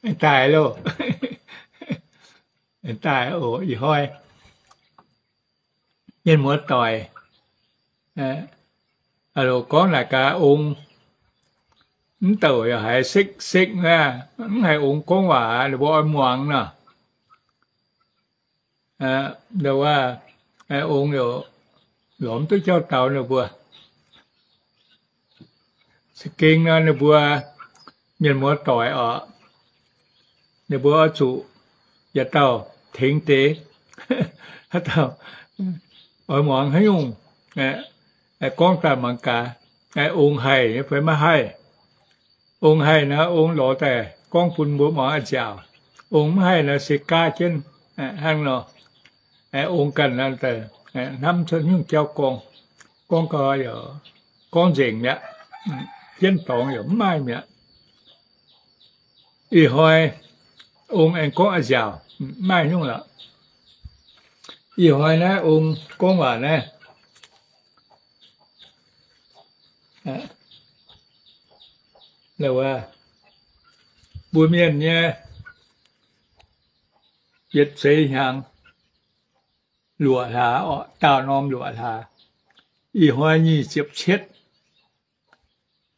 Daaih loh, daaih oc. Ih hnoi mienh muoz doic, loz gorngv naaic gaax ong, mv douc yaac haiz sekv sekv aqv, mv haiz ong gorngv waac, ninh mbuo oix muangx nor. Ong yaac lorz mv duqv jauv daux ninh mbuo. Za'gengh nor ninh mbuo mienh muoz doic oc, ninh mbuo oix zuqc yietc dauh tengx deix, haaix dauh oix muangx haaix nyungc, gorngv daaih mangc gaax, ong haih fai maiv haih. Ong haih nor, ong lorz daaih gorngv bun mbuo muangx a'nziaauc. Ong mv haih nor, se gaav jienv hnangv nor. Ong ganh hnamv cuotv nyungc jauv gorngv, gorngv gau yaac gorngv nzengc mi'aqv. Jienv dorngx yaac mv maaih mi'aqv. Ih hnoi ong aengx gorngv a'nziaauc, mv maaih nyungc lorqc. Ih hnoi naaiv ong gorngv waac naaiv, mbuo mienh nyei yietc seix hnyangx luoqc hlaax oc, daauh norm luoqc hlaax. Ih hnoi nyic ziepc cietv,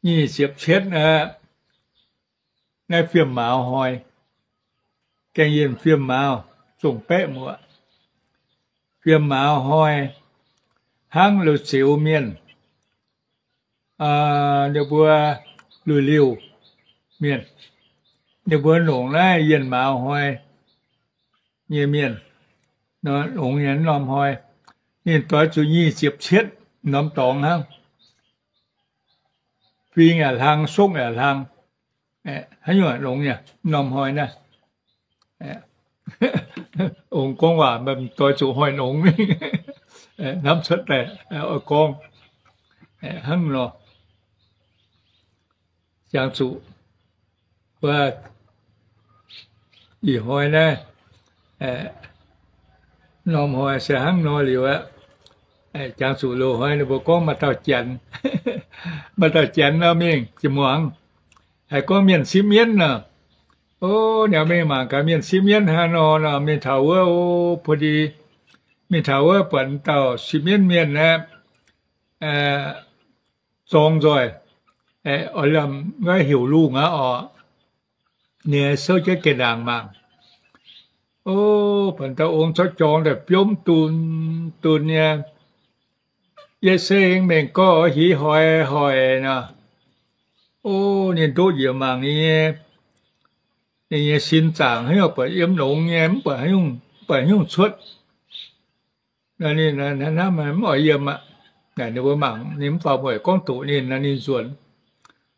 nyic ziepc cietv aqv. Naaiv fiem mauz hnoi, gaengh yienh fiem mauz, zongh baeqv muoz. Fiem mauz hnoi hnangv loz-zioux mienh, ninh mbuo luic liuh mienh, ninh mbuo longc naaiv yienh mauz hnoi nyei mienh, longx nyei norm hnoi, ninh doix zuqc nyic ziepc cietv norm dorngx hnangv. Fing yaac hlang, sokv yaac hlang, haaix nyungc longx nyei norm hnoi naaiv. Ong gorngv waac doix zuqc hnoi longx, hnamv cuotv daaih oix gorngv hnangv nor. Jangx zuqc wuov ih hnoi naaiv, norm hnoi se hnangv nor liuz aqv. Jangx zuqc loz-hnoi ninh mbuo gorngv maaih dauh janx, maaih dauh janx nor mingh ziepc muangx, haiz gorngv mienh sipv mienv nor. O, ninh mingh mangc gaax mienh sipv mienv haaix nor nor, mingh taux wuov, o, พอดี mingh taux wuov buatc dauh sipv mienv mienh aqv, zorng nzoih, oix lamh wuov heuc lungh aqv oc. Ninh souv jienv geh ndaangc mangc. O, buatc dauh ong zorqv jorng daaih biomv dunh dunh nyei. Yie se aengx mengh gorx hiv hoic hoic nor. O, ninh ndoqv njiec mangc ninh nyei, ninh nyei sin zaangc haaix nyungc buatc yiem longx nyei, mv buatc haaix nyungc cuotv. Ninh hnamv mv oix yiem aqv. Ninh mbuo mangc ninh mv faaux mueic gorngv doqc ninh nor, ninh nzuonx.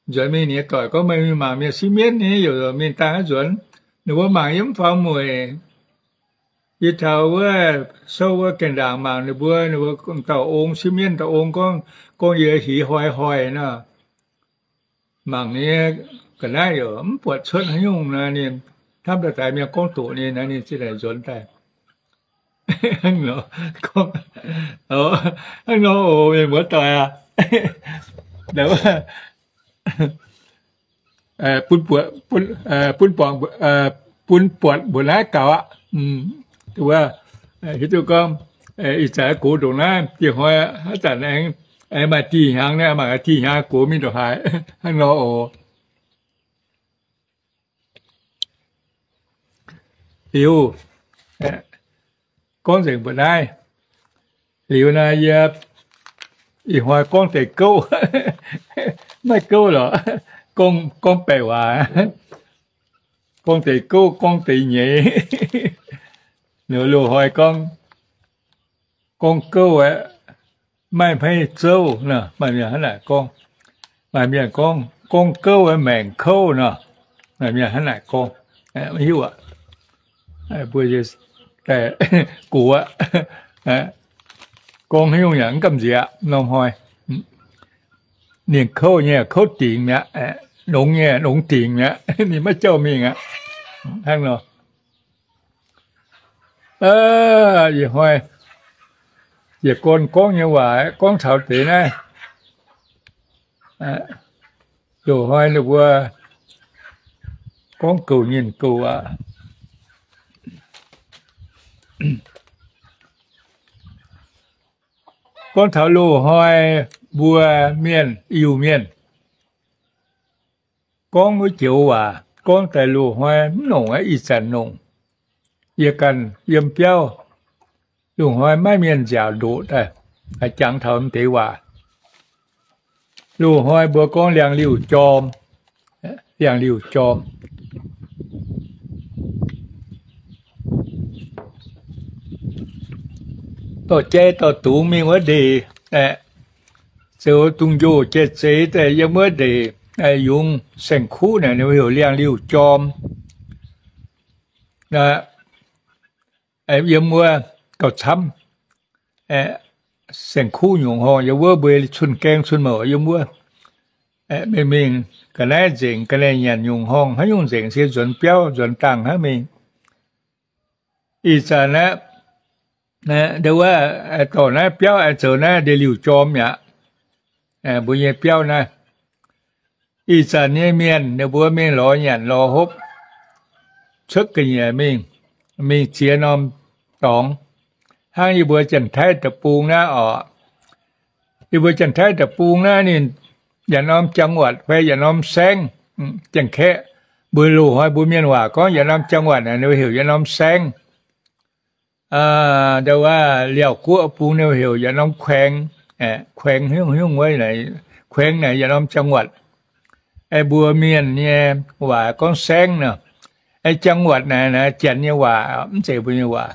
Nzuonx mingh ninh nyei doic gorngv, meih mingh mangc mienh sipv mienv nyei, yaac mingh dangh aqv nzuonx. Ninh mbuo mangc yie mv faaux mueic. Yie taux wuov souv wuov gaengh ndaangc mangc ninh mbuo, ninh mbuo dauh ong sipv mienv, dauh ong gorngv, gorngv yie hiv hoic hoic nor. Mangc nyei ga'naaiv yaac mv buatc cuotv haaix nyungc nor, ninh hnamv daaih mienh gorngv doqc ninh nor, ninh ziouc nzuonx daaih. Hnangv nor oc, mienh muoz-doic aac. Bun buatc, bun buatc mbuo naaiv gaux aqv. Hiuv duqv gorngv ih zanc gox ndongc naaiv, dieh hnoi haaix zanc aengx maaih dih hnyangx, mangc dih hnyangx gox mingh ndongc haaix hnangv nor oc. Liuz, gorngv nzengc mbuo naaiv. Liuz naaiv yie ih hnoi gorngv deix gouv, maiv gouv lorqc, gorngv baeqc waac, gorngv deix gouv, gorngv deix nyeiz. Loz-hnoi gorngv, gorngv gouv aeqv, maiv hmeiv zouv nor, maaih mienh hnangv naaic gorngv. Maaih mienh gorngv, gorngv gouv aeqv, maengc kouv nor, maaih mienh hnangv naaic gorngv. Maiv hiuv aqv. Mbuo gox aqv. Gorngv haaix nyungc yaac mv gamh nziex aqv. Norm hnoi ninh kouv nyei kouv dingc mi'aqv, nongx nyei nongx dingc mi'aqv, ninh maiv jauv mingh aqv. Hnangv nor, ih hnoi ziec gorn gorngv nyei waac gorngv taux deix naaiv. Loz-hnoi ninh mbuo Gorngv gouv nyinh gouv aqv. Gorngv taux loz-hnoi mbuo mienh, Iu-Mienh, gorngv wuov joux waac, gorngv daaih loz-hnoi mv nongc aqv, ih zanc nongc. Yie ganh yiem biauv, loz-hnoi maiv mienh nziaauc ndoqc daaih, jangx taux m'deix waac. Loz-hnoi mbuo gorngv liangx-liuh jorm, liangx-liuh jorm. Dorh jai dorh dungz mingh wuov ndeic, zoux dungz njoh jai zeix daaih yiem wuov ndeic, yungz saeng-kuv naaic ninh heuc liangx-liuh jorm. Yiem wuov gauh camv, saeng-kuv nyungc horngh yiem wuov, mbuo cun gaeng cun mouc yiem wuov. Mingh mingh ga'naaiv nzengc, ga'naaiv nyanc nyungc horngh haaix nyungc nzengc, se nzuonx biauv nzuonx dangh hnangv mingh. Ih zanc aqv, ndau wuov dorh naaiv biauv aengx zoux naaiv ndeic-liuh jorm mi'aqv. Mbuo nyei biauv naaiv, ih zanc nyei mienh ninh mbuo mingh lorz nyanc lorz hopv, cuotv ga'nyiec mingh, mingh ziex norm dorngx. Hnangv yie mbuo Janx-Taiv deic-bung naaiv oc, yie mbuo Janx-Taiv deic-bung naaiv ninh yaac norm จังหวัด fai yaac norm saengv. Janx-Kaeqv mbuo loz-hnoi mbuo mienh waac gorngv yaac norm จังหวัด naaic ninh heuc yaac norm saengv. Ndau wuov Liaauc Guoqv bung ninh heuc yaac norm แขวง, แขวง hiuv hiuv wuov, แขวง naaic yaac norm จังหวัด. Mbuo mienh nyei waac gorngv saengv nor. จังหวัด naaic naaiv Janx nyei waac, mv zeiz mbuo nyei waac.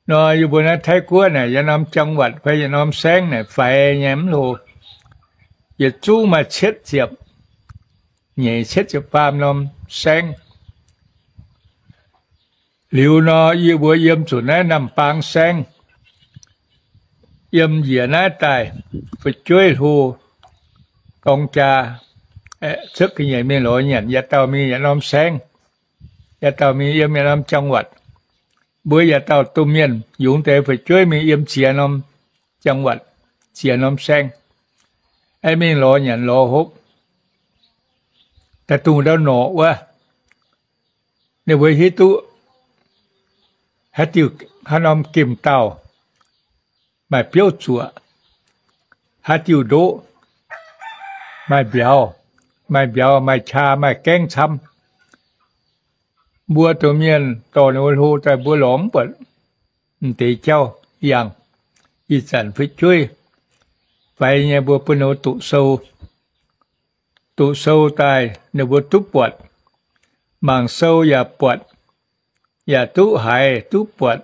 Nor yie mbuo naaiv Taiv Guoqv naaic yaac norm จังหวัด fai yaac norm saengv naaic faix nyei mv loz. Yietc zungv maaih cietv ziepc nyeic cietv ziepc faam norm saengv. Liuz nor yie mbuo yiem zuqc naaiv Nam Baang saengv, yiem njiec naaiv daaih fu'jueiv hlo dorng jaa, cuotv ga'nyiec mingh lorz nyanc, yietc dauh mingh yietc norm saengv, yietc dauh mingh yiem yietc norm จังหวัด. Mbuo yietc dauh domh mienh yungz deix fu'jueiv mingh yiem ziex norm จังหวัด, ziex norm saengv, aengx mingh lorz nyanc lorz hopv. Daaih dungh ndau norqc wuov, ninh mbuo hiuv duqv haaix diuh, haaix norm gemh dauh maaih biouv zuoqc, haaix diuh ndoqv maaih mbiauz, maaih mbiauz, maaih qaa, maaih gaengv camv. Mbuo domh mienh dorh ninh mbuo hlo daaih mbuo lorz mv buatc m'deix jauv yangh. Ih zanc fu'jueiv faix nyei mbuo bun ninh mbuo doqc sou, doqc sou daaih ninh mbuo duqv buatc, mangc sou yaac buatc, yaac duqv haiz duqv buatc,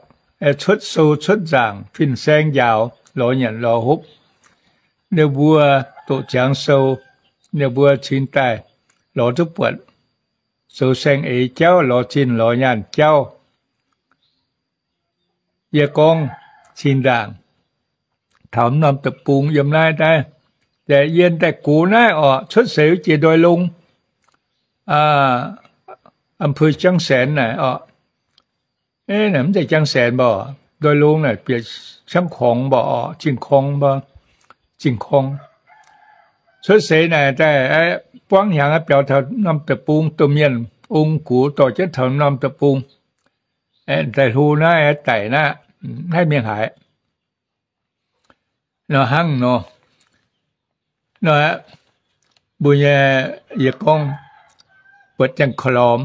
cuotv sou cuotv nzaangc fin-saeng njaaux lorz nyanc lorz hopv. Ninh mbuo doqc ziangx sou, ninh mbuo cingx daaih lorz duqv buatc zoux saeng-eix jauv, lorz zinh lorz nyaanh jauv. Yie gorngv cing-ndaangc taux norm deic-bung yiem naaiv, naaiv, yie daaih gox naaiv orqc, cuotv seix wuov jiex Ndoih Lung, อำเภอเชียงแสน naaic orqc. Mv zeiz เชียงแสน mborqc, Ndoih Lung naaic bieqc เชียงของ mborqc orqc, Zingh Korng mborqc, Zingh Korng. Cuotv seix naaic daaih buangv hnyangx biaux taux norm deic-bung, domh mienh ong gux dorh jienv taux norm deic-bung, daaih hlo naaiv daic naaiv, mv haih mingh haaix. Nor hnangv nor, nor aqv, mbuo nyei, yie gorngv buatc Janx-Korv-Lormx,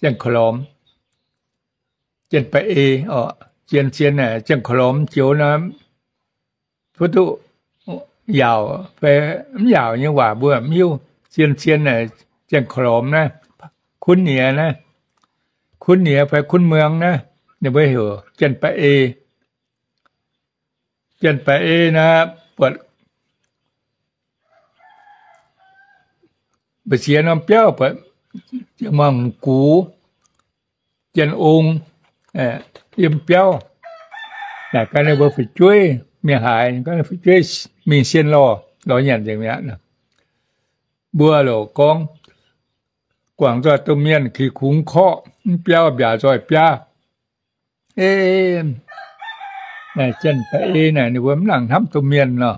Janx-Korv-Lormx, Janx-Ba'ei orqc, zien-zien naaic Janx-Korv-Lormx joux nor, fu'duqv yaauc fai mv yaauc nyei waac mbuo mv hiuv. Zien-zien naaic Janx-Korv-Lormx naaiv, Kun Niex naaiv, Kun Niex fai Kun Muang naaiv, ninh mbuo heuc Janx-Ba'ei. Janx-Ba'ei naaiv buatc mbu'ziex norm biauv, buatc Janx-Muangh Gux, Janx-Ong, yiem biauv. Naaic gan ninh mbuo fu'jueiv mingh haaix, gan fu'jueiv mingh sien lorh, lorz nyanc nzengc mi'aqv. Mbuo loc gorngv guangc nzoih domh mienh kingx kungx korqv, mv biauv mbiaauc nzoih biaav. Ei, naaic Janx-Ba'ei naaic ninh mbuo mv nangc hnamv domh mienh nor.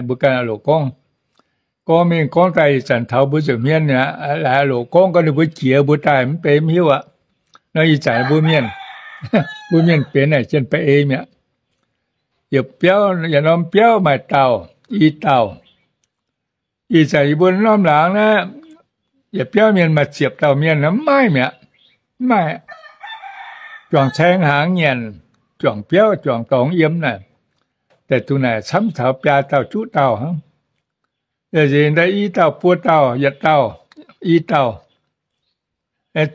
Mbuo ganh loc gorngv Gorngv mingh gorngv daaih ih zanc taux mbuo nza'hmien aqv, laaix loc gorngv gorngv ninh mbuo jiex mbuo daaih mv benx mv hiuv aqv. Nor ih zanc mbuo mienh, mbuo mienh benx naaic jien baeqc ei mi'aqv. Yietc biauv, yietc norm biauv maaih dauh, i dauh. Ih zanc yie mbuo norm laangz naaiv, yietc biauv mienh maaih ziepc dauh mienh mv maaih mi'aqv. Mv maaih. Juangc caeng hnaangx nyanc, juangc biauv juangc dorngx yiem naaic, daaih duqv naaic camv taux biaa dauh juqv dauh hnangv. Nzengc daaih i dauh buo dauh yietc dauh, i dauh,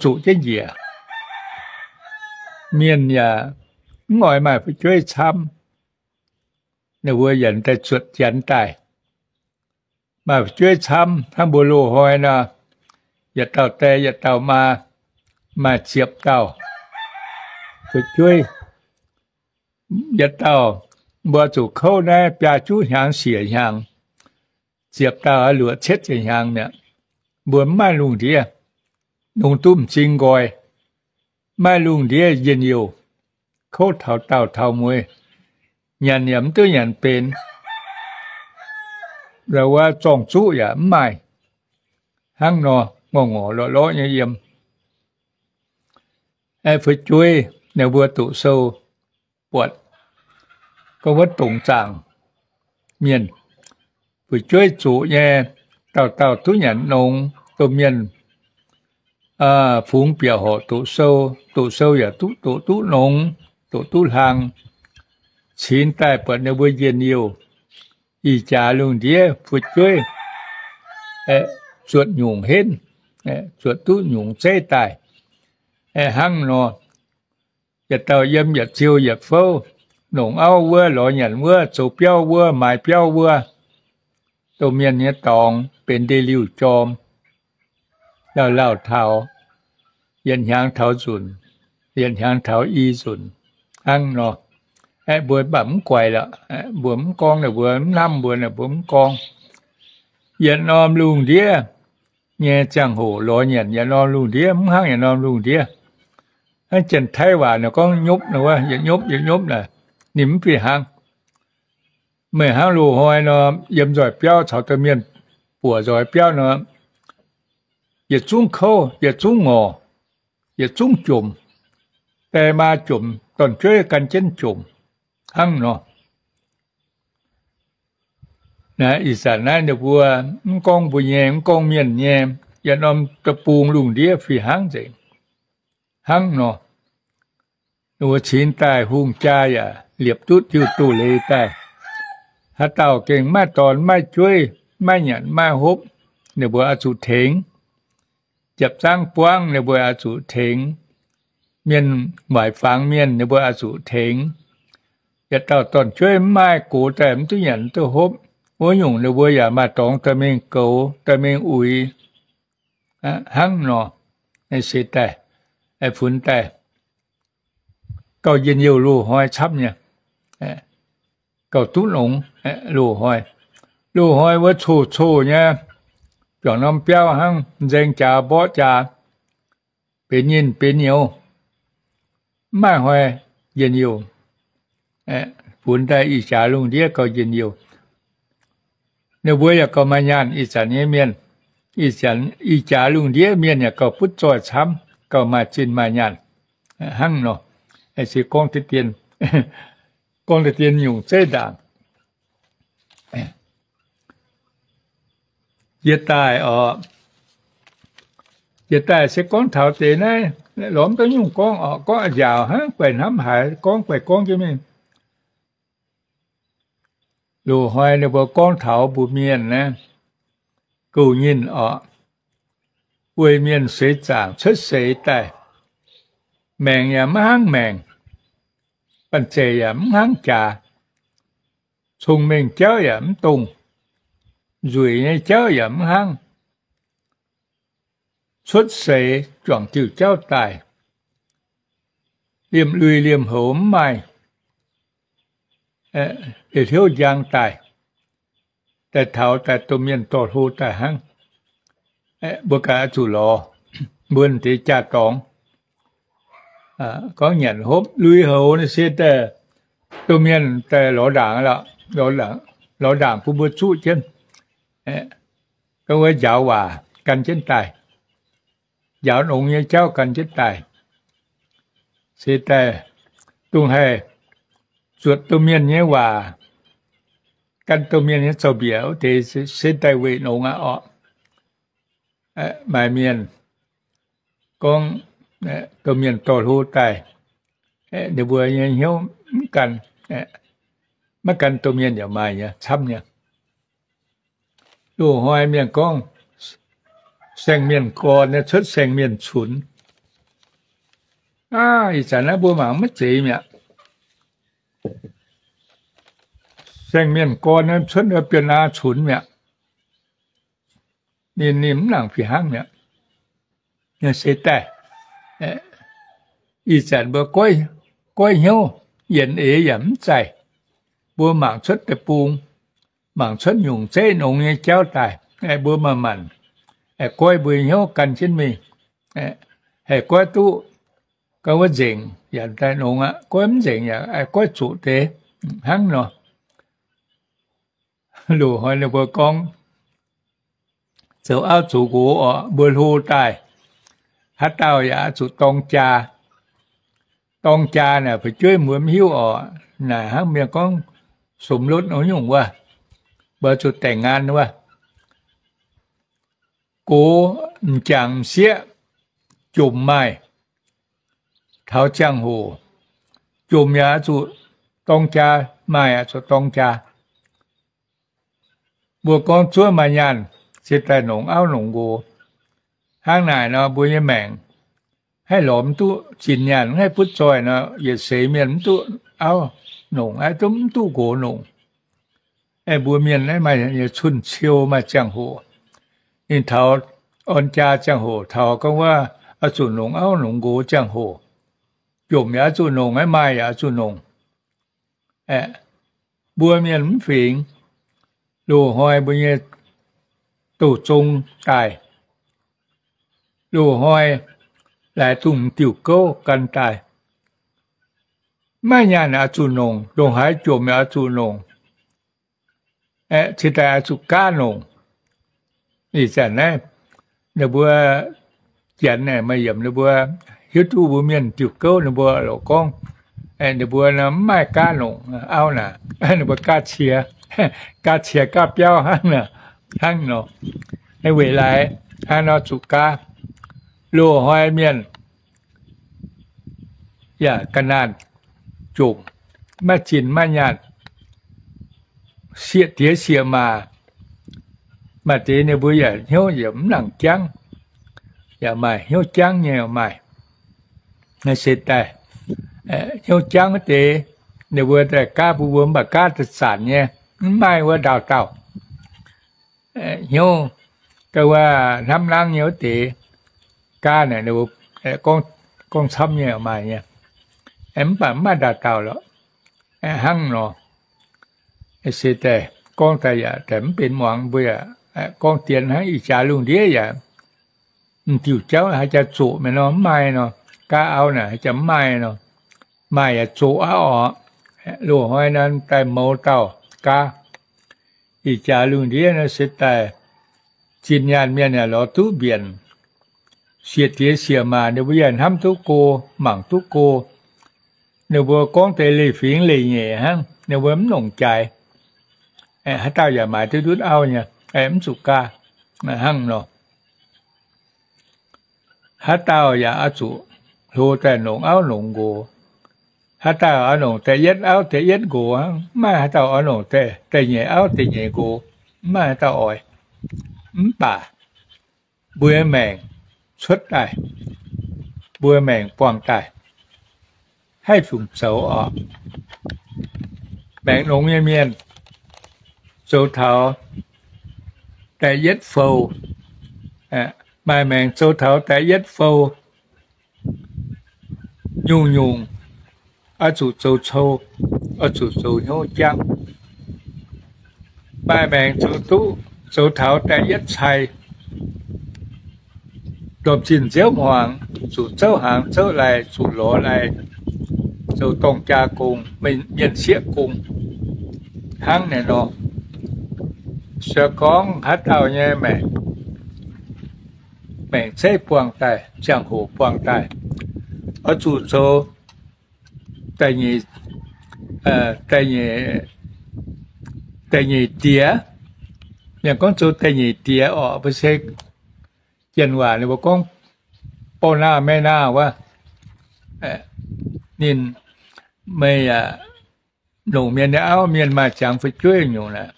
zuqc jienv njiec. Mienh yaac mv oix maaih fu'jueiv camv. Ninh mbuo yaac daaih zuotc janx daaih. Maaih fu'jueiv camv hnangv mbuo loz-hnoi nor, yietc dauh die yietc dauh maa, maaih ziepc dauh fu'jueiv. Yietc dauh mbuo zuqc kouv naaiv biaa juqv hnyangx siec hnyangx, ziepc dauh luoqc cietv ziepc hnyangx mi'aqv. Mbuo mv maaih lungh ndiev, nungx duqv m'zing nqoi, mv maaih lungh ndiev njien-youh, kouv taux daauh taux mueiz, nyanc yaac mv duqv nyanc benx, wuov zorng-zuqv yaac mv maaih, hnangv nor ngorc ngorc lorqc lorqc nyei yiem. Aeqv, fu'jueiv ninh mbuo doqc sou buatc gorngv wuov dongc zaangc mienh, fu'jueiv zuqc nyei, dauh dauh duqv nyanc nongx, domh mienh fungx bieqc horqc doqc sou, doqc sou yaac duqv doqc duqv nongx, doqc duqv hlang. Cingx daaih buatc ninh mbuo njien-youh, ih jaax lungh ndiev fu'jueiv zuotc nyungc henv, zuotc duqv nyungc zeiv daaih. Hnangv nor, yietc dauh yiem yietc ziou yietc fouv, longc auv wuov, lorz nyanc wuov, zoux biauv wuov, maaiz biauv wuov, domh mienh nyei dorngx benx ndeic-liuh jorm, lauh lauh taux, yietc hnyangx taux nzunc, yietc hnyangx taux i nzunc, hnangv nor. Aeqv, mbuo mv baac mv guaix lorqc. Mbuo mv gorngv ninh mbuo, mv hnamv mbuo, ninh mbuo mv gorngv. Yietc norm lungh ndiev nyei ziangh hoc lorz nyanc yietc norm lungh ndiev, mv hnangv yietc norm lungh ndiev. Hnangv Janx-Taiv waac ninh gorngv nyopv nor wuov, yietc nyopv yietc nyopv naaic, ninh mv fih hnangv. Meih hnangv loz-hnoi nor, yiem nzoih biauv caux domh mienh buoc nzoih biauv nor, yietc zungv kouv, yietc zungv ngorc, yietc zungv jomc. Die maa jomc, dorn-jueiv gan jienv jomc, hnangv nor. Naaiv ih zanc naaiv ninh mbuo mv gorngv mbuo nyei, mv gorngv mienh nyei, yietc norm deic-bung lungh ndiev fih hnangv nzengc, hnangv nor. Ninh mbuo cingx daaih hungh jaa yaac liepc duqv diuh doz-leiz daaih. Haaix dauh gengh maiv dorn maiv jueiv, maiv nyanc maiv hopv, ninh mbuo oix zuqc tengx. Japv zangv buangv ninh mbuo oix zuqc tengx. Mienh waaic fangx mienh ninh mbuo oix zuqc tengx. Yietc dauh dorn-jueiv mv maaih gox daaih mv duqv nyanc mv duqv hopv, wuov nyungc ninh mbuo yaac maaih dorngx dorh mingh goux, dorh mingh uix, hnangv nor. Se daaih, funx daaih gauh njien-youh loz-hnoi camv nyei, gauh duqv longx. Loz-hnoi, loz-hnoi wuov coc-coc nyei, juangc norm biauv hnangv nzaeng jaax mborqv jaax, benx nyinh benx nyouz, mv maaih hnoi njien-youh. Funx daaih ih jaax lungh ndiev gauh njien-youh. Ninh mbuo yaac gauh maaih nyaanh, ih zanc nyei mienh, ih jaax lungh ndiev mienh yaac gauh butv zoih camv, gauh maaih zinh maaih nyaanh, hnangv nor. Se gorngv deix dien, gorngv deix dien nyungc zeiv ndaangc. Jiex daaih oc, jiex daaih se gorngv taux deix naaiv, lorz mv duqv nyungc gorngv oc, gorngv nziaauc hnangv guaih hnamv haiz gorngv guaih gorngv jienv mingh. Loz-hnoi ninh mbuo gorngv taux mbuo mienh naaiv, gouv nyinh oc, weic mienh seix zaangc cuotv seix daaih, maengc yaac mv hnangv maengc, banh zeic yaac mv hnangv jaax, cong-mengh jauv yaac mv dongh, nzueic nyei jauv yaac mv hnangv. Cuotv seix juangc diuh jauv daaih, liemh lui liemh houx mv maaih, liouh hliouv njang daaih, daaih taux daaih domh mienh dorh hlo daaih hnangv. Mbuo gaax oix zuqc lorz mbuo deix jaa-dorngx, gorngv nyanc hopv lui-houx naaiv se daaih domh mienh daaih lorz ndaangc, lorz ndaangc bun mbuo zuqv jienv. gorngv wuov njaaux waac gan jienv daaih, njaaux nongx nyei jauv gan jienv daaih, se daaih dongh haih zuotc domh mienh nyei waac, gan domh mienh nyei zaux-mbiec wuov deix se daaih weic nongx aqv orqc. Maaih mienh gorngv domh mienh dorh hlo daaih, ninh mbuo nyei hnyouv mv gan, maiv gan domh mienh yaac maaih nyei, camv nyei. Loz-hnoi mienh gorngv, saeng-mienh gorn cuotv saeng-mienh cunx. Ih zanc naaiv mbuo mangc maiv zeiz mi'aqv. Saeng-mienh gorn cuotv bienh aa cunx mi'aqv. Ninh, ninh mv nangc fih hnangv mi'aqv. Se daaih, ih zanc mbuo goiv hnyouv yienx eix yaac mv zaih. Mbuo mangc cuotv deic-bung, mangc cuotv nyungc zeiv nongx nyei jauv daaih, mbuo manc-manc goiv mbuo hnyouv gan jienv mingh. Haih goiv duqv, gorngv wuov nzengc yaac daaih nongx aqv, goiv mv nzengc yaac goiv zuqc deix hnangv nor. Loz-hnoi ninh mbuo gorngv zoux auv zoux nqox orqc, mbuo hlo daaih, haaix dauh yaac zuqc dorng jaa. Dorng jaa naaic fu'jueiv mbuo mv hiuv orqc. Naaic hnangv mienh gorngv sum lotv nyungc wuov, mbuo zuqc แต่งงาน wuov. Gox m'jangc m'sieqv jomc maaih taux ziangh hoc, jomc yaac zuqc dorng jaa, maaih yaac zuqc dorng jaa. Mbuo gorngv zuov maaih nyaanh se daaih nongc auv nongc nqox. Hnangv naaic nor mbuo nyei maengc haih lorz mv duqv zinh nyaanh, haih butv zoih nor, yietc seix mienh mv duqv auv nongc, haih duqv mv duqv nqox nongc. Aeqv, mbuo mienh naaiv maaih nyei cun-ciou maaih ziangh hoc. Ninh taux orn jaa ziangh hoc, taux gorngv wuov oix zuqc nongc auv nongc nqox ziangh hoc, jomc yaac oix zuqc nongc, maaih yaac oix zuqc nongc. Aeqv, mbuo mienh mv fingx, loz-hnoi mbuo nyei douh zong daaih, loz-hnoi laaix dongh diuh gouv gan daaih. Maaih nyaanh oix zuqc nongc, ndongc haaix jomc yaac oix zuqc nongc. Aeqv, cingx daaih oix zuqc gaav nongc. Ih zanc naaiv ninh mbuo janx maaih yiemc ninh mbuo hiuv duqv mbuo mienh diuh gouv ninh mbuo lorqc gorngv, ninh mbuo mv maaih gaav nongc auv naaic, ninh mbuo gaav cie, gaav cie gaav biauv hnangv nor, hnangv nor. Weic laaix hnangv nor zuqc gaav, loz-hnoi mienh yaac ga'naanh jomc, maiv zinh maiv nyaanh, sieqv diex sieqv maac. Maaih deix ninh mbuo yaac hnyouv yaac mv nangc jangv, yaac maaih hnyouv jangv nyei maaih. Naaiv se daaih hnyouv jangv wuov deix, ninh mbuo daaih gaav bun mbuo mv baac gaav daaih zanc nyei, mv maaih wuov ndau dauh. Hnyouv da'wuov hnamv nangv nyei wuov deix gaav naaic, gorngv camv nyei maaih nyei, mv baac mv maaih ndau dauh lorqc. Hnangv nor, se daaih gorngv daaih yaac daaih mv benx muangx, mbuo yaac gorngv dien hnangv ih jaax lungh ndiev yaac m'diuh jauv haaix jaax zoqc mienh nor mv maaih nor, gaav auv naaic haaix jaax mv maaih nor, maaih yaac zoqc aqv orqc. Loz-hnoi nor daaih mouz dauh gaav. Ih jaax lungh ndiev nor se daaih zinh nyaanh mienh yaac lorz duqv mbienc. Sieqv diex sieqv maac ninh mbuo yaac hnamv duqv go, mangc duqv go. Ninh mbuo gorngv deix leiz-fingx leiz-nyeic hnangv, ninh mbuo mv longc jaaix. Haaix dauh yaac maaiz duqv ndutv auv nyei, mv zuqc gaav. Hnangv nor, haaix dauh yaac oix zuqc hlo daaih longc auv longc nqox. Haaix dauh oix longc da'yietv auv da'yietv nqox hnangv, mv maaih haaix dauh oix longc da'nyeic auv da'nyeic nqox, mv maaih haaix dauh oix. Mv baac mbuo maengc cuotv daaih, mbuo maengc buangh daaih, haih fungc zoux orqc? Maengc longx nyei mienh zoux taux da'yietv fou, maaih maengc zoux taux da'yietv fou, nyungc-nyungc oix zuqc zoux cou, oix zuqc zoux hnyouv jangv. Maaih maengc zoux duqv zoux taux da'yietv cai, ndorm-zinh nziouv hmuangx, zuqc zouv hnaangx zouv laih, zuqc lorz laih, zoux dorng jaa gong, mienh sieqv gong, hnangv naaiv nor. Se gorngv haaix dauh nyei maengc, maengc zeiv buangh daaih, ziangh hoc buangh daaih, oix zuqc zoux da'nyeic, da'nyeic diex. Mienh gorngv zoux da'nyeic diex orqc, mbuo se janx waac ninh mbuo gorngv borh naah mae naah wuov. Ninh meih yaac longc mienh nyei auv, mienh maaih ziangx fu'jueiv nyungc naaic.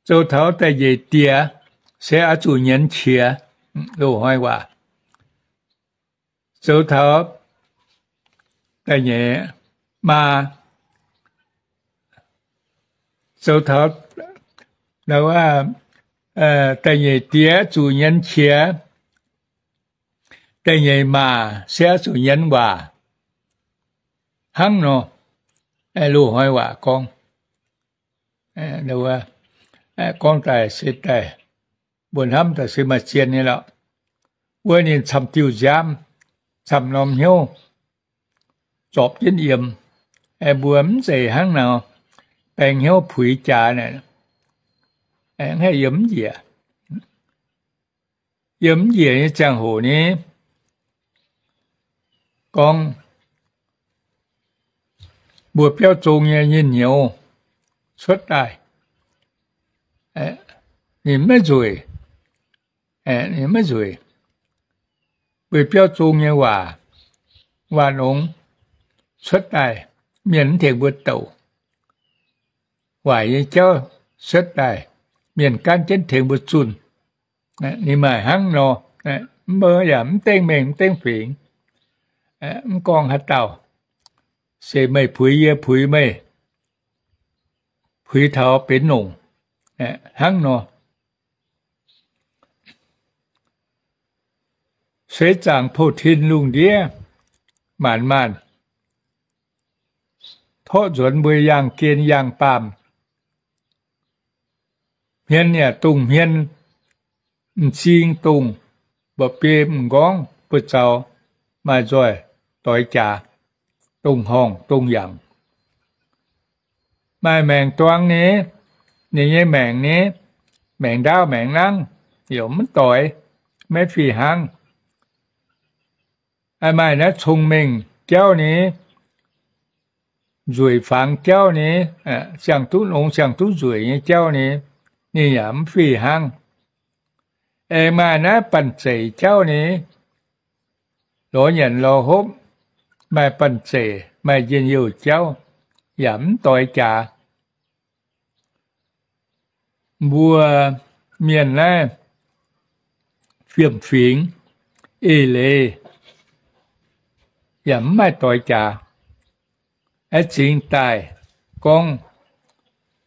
Zoux taux da'nyeic diex se oix zuqc nyienz qiex, loz-hnoi waac. Zoux taux da'nyeic maa, zoux taux da'nyeic diex zuqc nyienz qiex, da'nyeic maa se oix zuqc nyienz waac. Hnangv nor, loz-hnoi waac gorngv, gorngv daaih se daaih, mbuo hnamv daaih se maaih zien nyei lorqc. Wuov ninh camv diuh nziaamv, camv norm hnyouv zorpc jienv yiem. Mbuo mv zeiz hnangv nor baeng hnyouv puix jaax naaic, haih yiem mv njiec. Yiem mv njiec nyei ziangh hoc ni, gorngv mbuo biauv zong nyei nyinh nyouz cuotv daaih, ninh maiv nzueic, ninh maiv nzueic. Mbuo biauv zong nyei waac, waac-nongx cuotv daaih, mienh mv tengx mbuo douc. Waaic nyei jauv cuotv daaih, mienh gaanv jienv tengx mbuo zunh. Ninh maaih hnangv nor, mv baac yaac mv dengv mengh mv dengv fingx, mv gorngv haaix dauh, se meih puix yie puix meih, puix taux benx longc, hnangv nor. Seix zaangc pou-tin lungh ndiev maanc maanh, torqv nzuonx mbuo yangh gen yangh baamh, hmien yaac dongh hmien, m'zing dongh, mba'biei m'nqorngv buoz-zaux, maaih nzoih doix jaax, dongh horngh dongh yangc. Maaih maengc duang ni, ninh nyei maengc ni, maengc ndaauv maengc nangv, yaac mv doix, maiv fih hnangv. Maaih naaiv cong-mengh jauv ni, nzueic fangx jauv ni, siang-duqv longx siang-duqv nzueic nyei jauv ni, ninh yaac mv fih hnangv. Aengx maaih naaiv banh zeic jauv ni, lorz nyanc lorz hopv, maaih banh zeic maaih njien-youh jauv, yaac mv doix jaax. Mbuo mienh naaiv fiem-fingx, eix leiz, yaac mv maaih doix jaax. Aengx zingx daaih gorngv,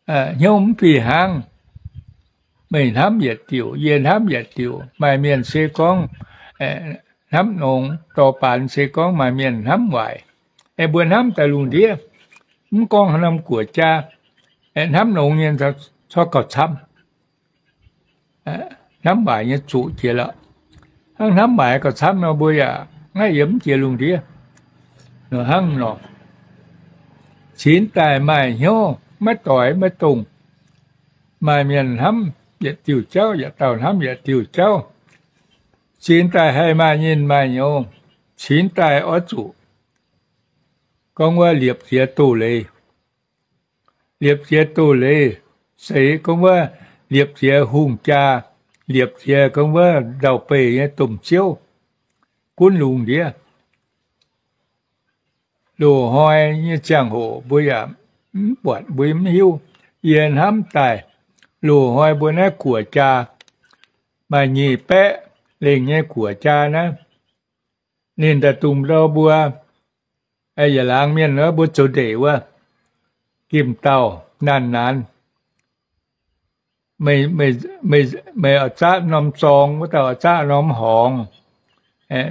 hnyouv mv fih hnangv. Meih hnamv yietc diuc, yie hnamv yietc diuc. Maaih mienh se gorngv hnamv nongx, dorh baanx se gorngv maaih mienh hnamv waaic. Aengx mbuo hnamv daaih lungh ndiev, mv gorngv haaix norm guoqv jaa, hnamv nongx nyei corc gauh camv. Hnamv waaic nyei zuqc jiex lorqc. Hnangv hnamv waaic gauh camv nor, mbuo yaac maiv yiem jiex lungh ndiev. Hnangv nor, cingx daaih maaih hnyouv maiv doix maiv dongh. Maaih mienh hnamv yietc diuh jauv, yietc dauh hnamv yietc diuh jauv. Cingx daaih haih maaih nyinh maaih nyouz, cingx daaih oix zuqc gorngv wuov liepc ziex doz-leiz. Liepc ziex doz-leiz, seix gorngv wuov liepc ziex hungh jaa, liepc ziex gorngv wuov ndau-beih nyei domh ziouv, gunv lungh ndiev. Loz-hnoi nyei ziangh hoc mbuo yaac mv buatc, mbuo mv hiuv. Yie hnamv daaih, loz-hnoi mbuo naaiv guoqv jaa, maaih nyic baeqv lengh nyei guoqv jaa naaiv, ninh daaih dungx ndau mbuo, yietc laangz mienh mbuo zoux ndeic wuov, gim dauh naanc naanc, meih oix zaqv norm zorng, wuov dauh oix zaqv norm horngz,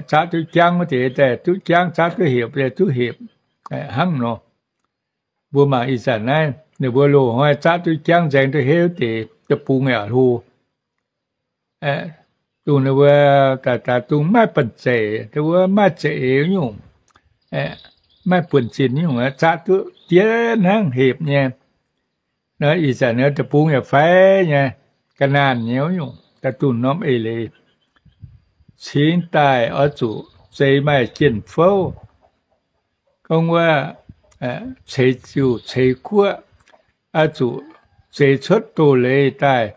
zaqv duqv jangv wuov deix daaih duqv jangv, zaqv duqv hepc daaih duqv hepc, hnangv nor. Mbuo mangc ih zanc naaiv ninh mbuo loz-hnoi zaqv duqv jangv, nzaeng duqv heiv deix, deic-bung yaac hlo. Dongh ninh mbuo daaih daaih dongh maaih banh zeic, ninh mbuo maaih za'eix nyungc, maaih buonv-zinh nyungc, zaqv duqv diev hnangv hepc nyei. Naaiv ih zanc naaiv deic-bung yaac fai nyei, ga'naanh nyei wuov nyungc, daaih dunh norm eix leiz. Cingx daaih oix zuqc zeix maaih jien-fouv. Gorngv wuov ceix ziuc ceix guoqv, oix zuqc zeix cuotv doz-leiz daaih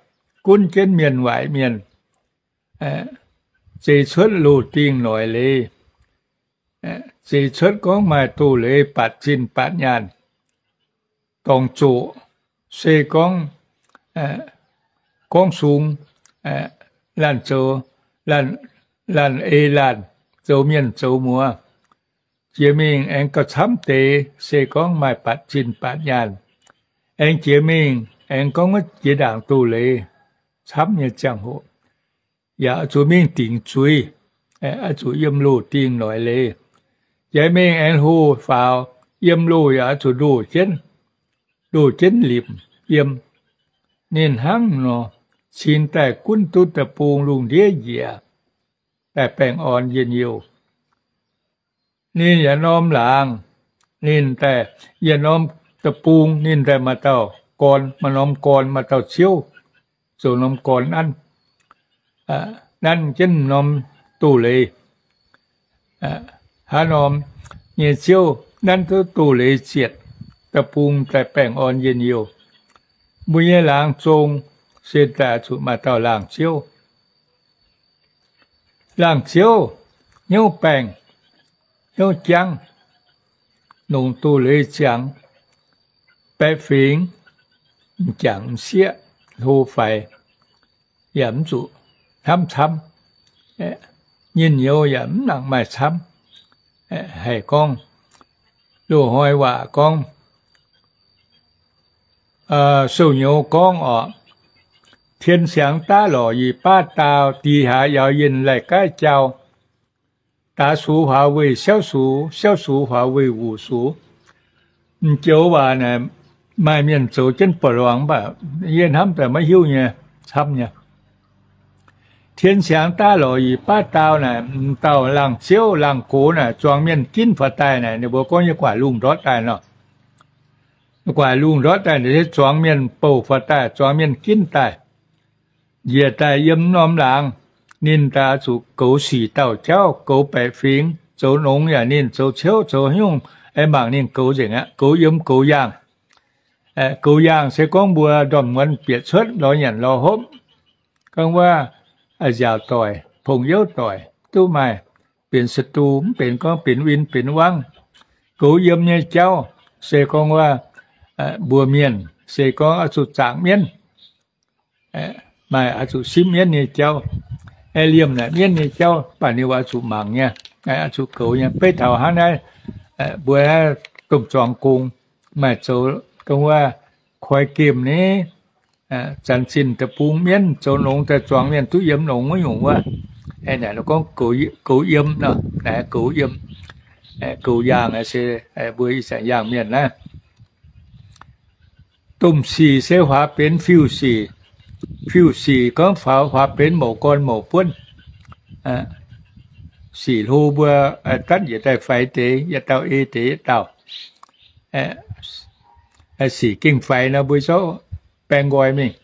gunv jienv mienh waaic mienh, zeix cuotv loz-dingh noic leiz, zeix cuotv gorngv maaih doz-leiz batc zinh batc nyaanh, dorngc zoqc, se gorngv gorngv sung, laanh zoux, laanh ei laanh, zoux mienh zoux muoz. Jiex mingh aengx gauh camv deix, se gorngv maaih batc zinh batc nyaanh. Aengx jiex mingh aengx gorngv wuov jiex ndaangc doz-leiz camv nyei ziangh hoc, yaac oix zuqc mingh dingc zuiz, oix zuqc yiem loz-dingh noic leiz. Jiex mingh aengx hlo faaux, yiem loz yaac oix zuqc ndoh jienv, ndoh jienv limc yiem. Ninh hnangv nor cingx daaih gunv duqv deic-bung lungh ndiev njiec, daaih baengh orn njien-youh. Ninh yaac norm laangz, ninh daaih, yaac norm deic-bung ninh daaih maaih dauh gorn, maaih norm gorn, maaih dauh ziouv zoux norm gorn nanv, nanv jienv norm doz-leiz. Hnangv norm nyei ziouv nanv duqv doz-leiz zietc, deic-bung daaih baengh orn njien-youh. Mbuo nyei laangz zong se daaih zuqc maaih dauh laangz ziouv. Laangz ziouv hnyouv baengh, hnyouv jangv, longc doz-leiz ziangx, baeqc fingx, m'jangc m'sieqv, hlo faix, yaac mv zuqc hnamv camv. Njien-youh yaac mv nangc maaih camv. Haih gorngv loz-hnoi waac gorngv, sou-nyouz gorngv oc, tien siangx daav lorqc yietc baav daauh, dix hlaax yauz yinh laih gaav jauv. Daax sux huaax weih siauv sux, siauv sux huaax weih wuc sux. M'joux waac naaic maaih mienh zoux jienv ba'luangx mv baac yie hnamv daaih maiv hiuv nyei, camv nyei. Tien siangx daav lorqc yietc baav daauh naaic, m'dauh laangz ziouv laangz gox naaic zuangx mienh ginv faaux daaih naaic, ninh mbuo gorngv nyei guaax lungh ndortv daaih nor. Guaax lungh ndortv daaih naaic se zuangx mienh bouh faaux daaih, zuangx mienh ginv daaih. Njiec daaih yiem norm laangz, ninh daaih zuqc goux sic dauh jauv, goux baeqc fingx, zoux nongx yaac ninh, zoux ciouv zoux haaix nyungc, aengx mangc ninh goux nzengc aqv, goux yiem goux yaangh. Goux yaangh se gorngv mbuo ndorm muonz bieqc cuotv lorz nyanc lorz hopv, gorngv wuov nziaauc doic, pong youv doic duqv maaih, benx ศัตรู, mv benx gorngv benx win benx wangv. Goux yiem nyei jauv se gorngv wuov mbuo mienh se gorngv oix zuqc zaangc mienv, maaih oix zuqc simv mienv nyei jauv, liemh naaic mienv nyei jauv, mv baac ninh oix zuqc mangc nyei, oix zuqc goux nyei. Beiv taux hnangv naaiv, mbuo domh zuangx gong maaih zoux gorngv wuov koi gemh ni, zanc zinh deic-bung mienv zoux nongx daaih zuangx mienh duqv yiem nongx wuov nyungc wuov, naaic gorngv goux yiem nor, naaic goux yiem. Goux yaangh se mbuo ih zanc yaangh mienh naaiv. Domh sic se huaax benx fiuv-sic. Fiuv-sic gorngv faaux huaax benx mouc gorn mouc buonv. Sic hlo mbuo, danv yietc daaih faix deix, yietc dauh ei deix yietc dauh. Sic gengh faix nor mbuo zorqv baeng nqoi mingh.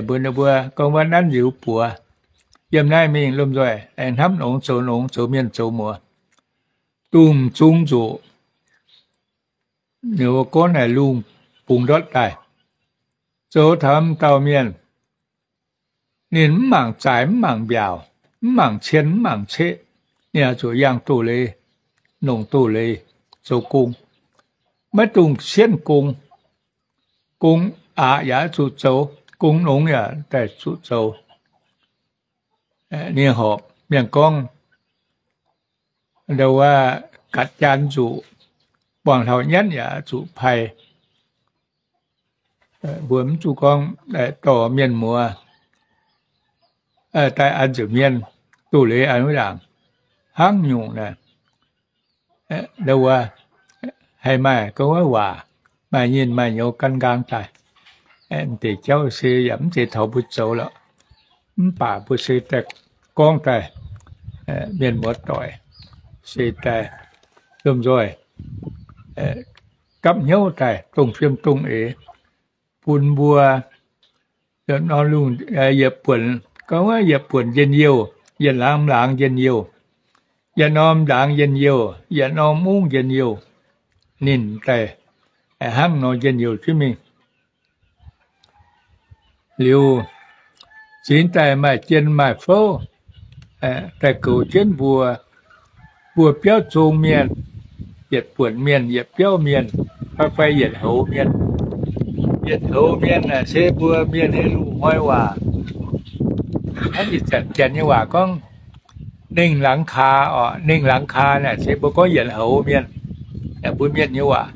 Mbuo, mbuo gorngv wuov nanv liuz buoz. Yiem naaiv mingh lomh nzoih aengx hnamv nongx zoux nongx, zoux mienh zoux muoz. Dongh m'zung nzuqc, ninh mbuo gorngv naaic lungh bungx ndortv daaih, zoux taux m'dauh mienh, ninh mv mangc zaaix mv mangc mbiaauc, mv mangc cien mv mangc ceqv, ninh oix zuqc yangh doz-leiz, longc doz-leiz zoux gong. Maiv dungx sienv gong. Gong aqc yaac oix zuqc zoux, gong nongx yaac daaih zuqc zoux. Ninh horpc mienh gorngv, ndau wuov gatv jaan nzuqc, buangh hlauv-nyatv yaac zuqc pai. Mbuo mv zuqc gorngv dorh mienh muoz daaih an nzunc mienh, doz-leiz an wuov ndaangc, hnangv nyungc naaic. Ndau wuov haih maaih gorngv wuov waac, maaih nyinh maaih nyouz gan nqaang daaih. M'deix jauv se yaac mv zeiz taux mbuo zoux lorqc. Mv baac mbuo se daaih gorngv daaih, mienh muoz-doic se daaih lomh nzoih gapv hnyouv daaih dongh fiem dongh eix. bun mbuo, yietc norm lungh, yietc buonc, gorngv yietc buonc njien-youh, yietc laangz laangz njien-youh, yietc norm ndaangc njien-youh, yietc norm mungv njien-youh, ninh daaih hnangv nor njien-youh jienv mingh. Liuz, zingx daaih maaih jien maaih fouv daaih goux jienv mbuo, mbuo biauv zong mienh, yietc buonc mienh, yietc biauv mienh, fai fai yietc houx mienh. Yietc houx mienh naaic se mbuo mienh nyei loz-hnoi waac. Hnangv ih zanc janx nyei waac gorngv หนึ่งหลังคา oc, หนึ่งหลังคา naaic se mbuo gorngv yietc houx mienh, mbuo mienh nyei waac.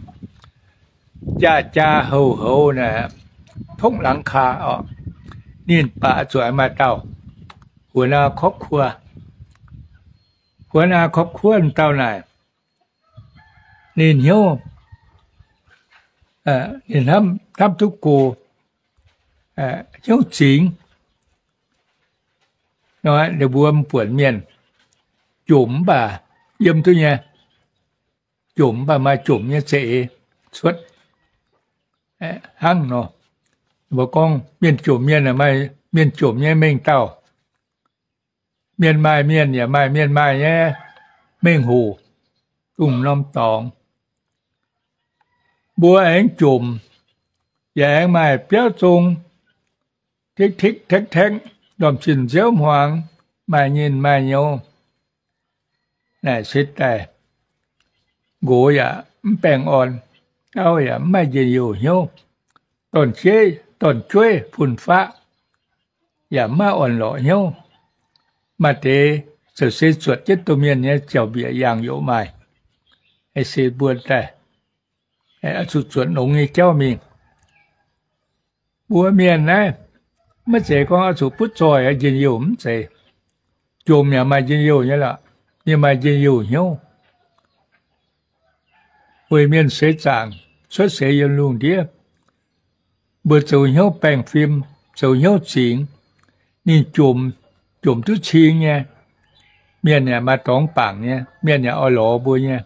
Jaa jaa houc houc naaic, หกหลังคา oc. Ninh baac zuqc maaih dauh หัวหน้าครอบครัว. หัวหน้าครอบครัวdauh naaic, ninh hnyouv, ninh hnamv duqv go, hnyouv zingx. Nor ninh mbuo m'buonc mienh jomc mv baac yiem duqv nyei, jomc mv baac maaih jomc nyei za'eix cuotv. Hnangv nor, mbuo gorngv mienh jomc mienh, mienh jomc nyei mengh dauh, mienh maaih mienh yaac maaih mienh maaih nyei mengh hoc, dongh norm dorngx. Mbuo aengx jomc, yaac aengx maaih biauv zong, tikv-tikv tekv-tekv, ndorm-zinh nziouv hmuangx, maaih nyinh maaih nyouz. Naaic se daaih nqox yaac mv baengh orn, auv yaac mv maaih njien-youh hnyouv, dorn-jueiv, dorn-jueiv fun-faqv yaac mv maaih orn-lorqc hnyouv. Maaih deix ziouc se zuotc jienv domh mienh nyei jauv-mbiec yangh yoc maaih. Se mbuo daaih oix zuqc zuotc longx nyei jauv mingh. Mbuo mienh naaiv maiv zeiz gorngv oix zuqc butv zoih njien-youh mv zeiz. Jomc yaac maaih njien-youh nyei lorqc, ninh maaih njien-youh hnyouv. Weic mienh seix zaangc cuotv seix yiem lungh ndiev, mbuo zoux hnyouv baengh fim, zoux hnyouv zingx, ninh jomc, jomc duqv cing nyei. Mienh yaac maaih dorngx bangc nyei, mienh yaac oix lorz mbuo nyei,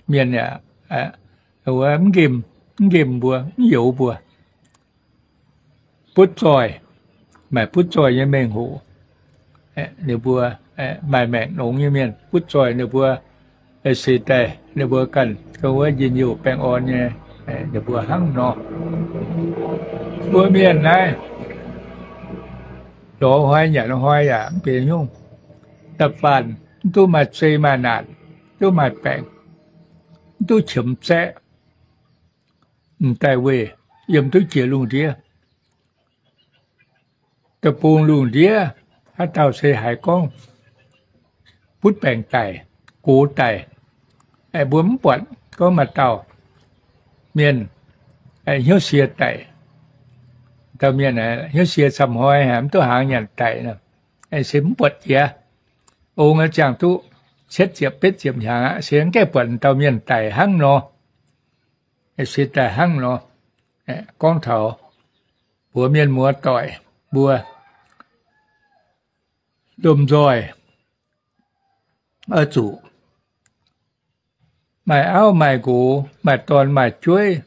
mienh yaac mv nqemh, mv nqemh mbuo, mv youx mbuo. Butv zoih, maaih butv zoih nyei mengh hoc. Ninh mbuo maaih maengc longx nyei mienh butv zoih ninh mbuo, se daaih ninh mbuo ganh gauh wuov njien-youh baengh orn nyei, ninh mbuo hnangv nor. Mbuo mienh naaiv, lorz hnoi nyanc hnoi yaac mv benx hnyouv. Da'faanh mv duqv maaih zei maaih naanc, duqv maaih baengc, mv duqv qiemx zaeqv, m'daaih weih yiem duqv jiex lungh ndiev. Deic-bung lungh ndiev haaix dauh se haiz gorngv butv baengc daic, gox daic, mbuo mv buatc gorngv maaih dauh mienh hnyouv sie daic. Dauh mienh hnyouv sie camv hnoi mv duqv hnaangx nyanc daic, se mv buatc jiex. Ong ziangh duqv cietv ziepc betv ziepc hnyangx aqv, se mv gaengh buatc dauh mienh daic hnangv nor. Se daaih hnangv nor, gorngv taux mbuox mienh muoz-doic mbuo, lomh nzoih oix zuqc maaih auv maaih nqox, maaih dorn maaih jueiv,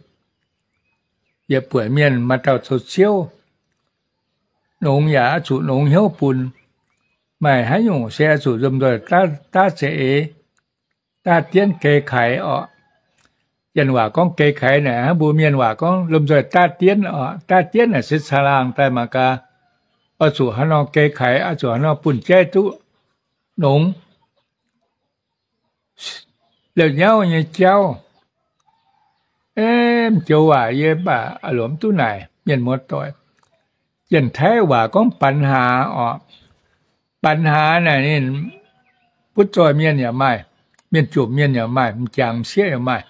yietc buonc mienh maaih dauh zoux ziouv, nongx yaac oix zuqc nongx hnyouv bun. Maaih haaix nyungc se oix zuqc lomh nzoih daav za'eix, daav dienv geh kaix orqc. Janx waac gorngv geh kaix naaic, hnangv mbuo mienh waac gorngv lomh nzoih daav dienv orqc. Daav dienv naaic se caangh laangh daaih mangc gaax, oix zuqc haaix nor geh kaix, oix zuqc haaix nor bun jaiv duqv nongx. La'nyauv nyei jauv, mv joux waac yie mv baac lorz mv duqv naaic mienh muoz-doic. Janx-Taiv waac gorngv ปัญหา orqc. ปัญหา naaic ninh butv zoih mienh yaac maaih, mienh jomc mienh yaac maaih, m'jangc m'sieqv yaac maaih.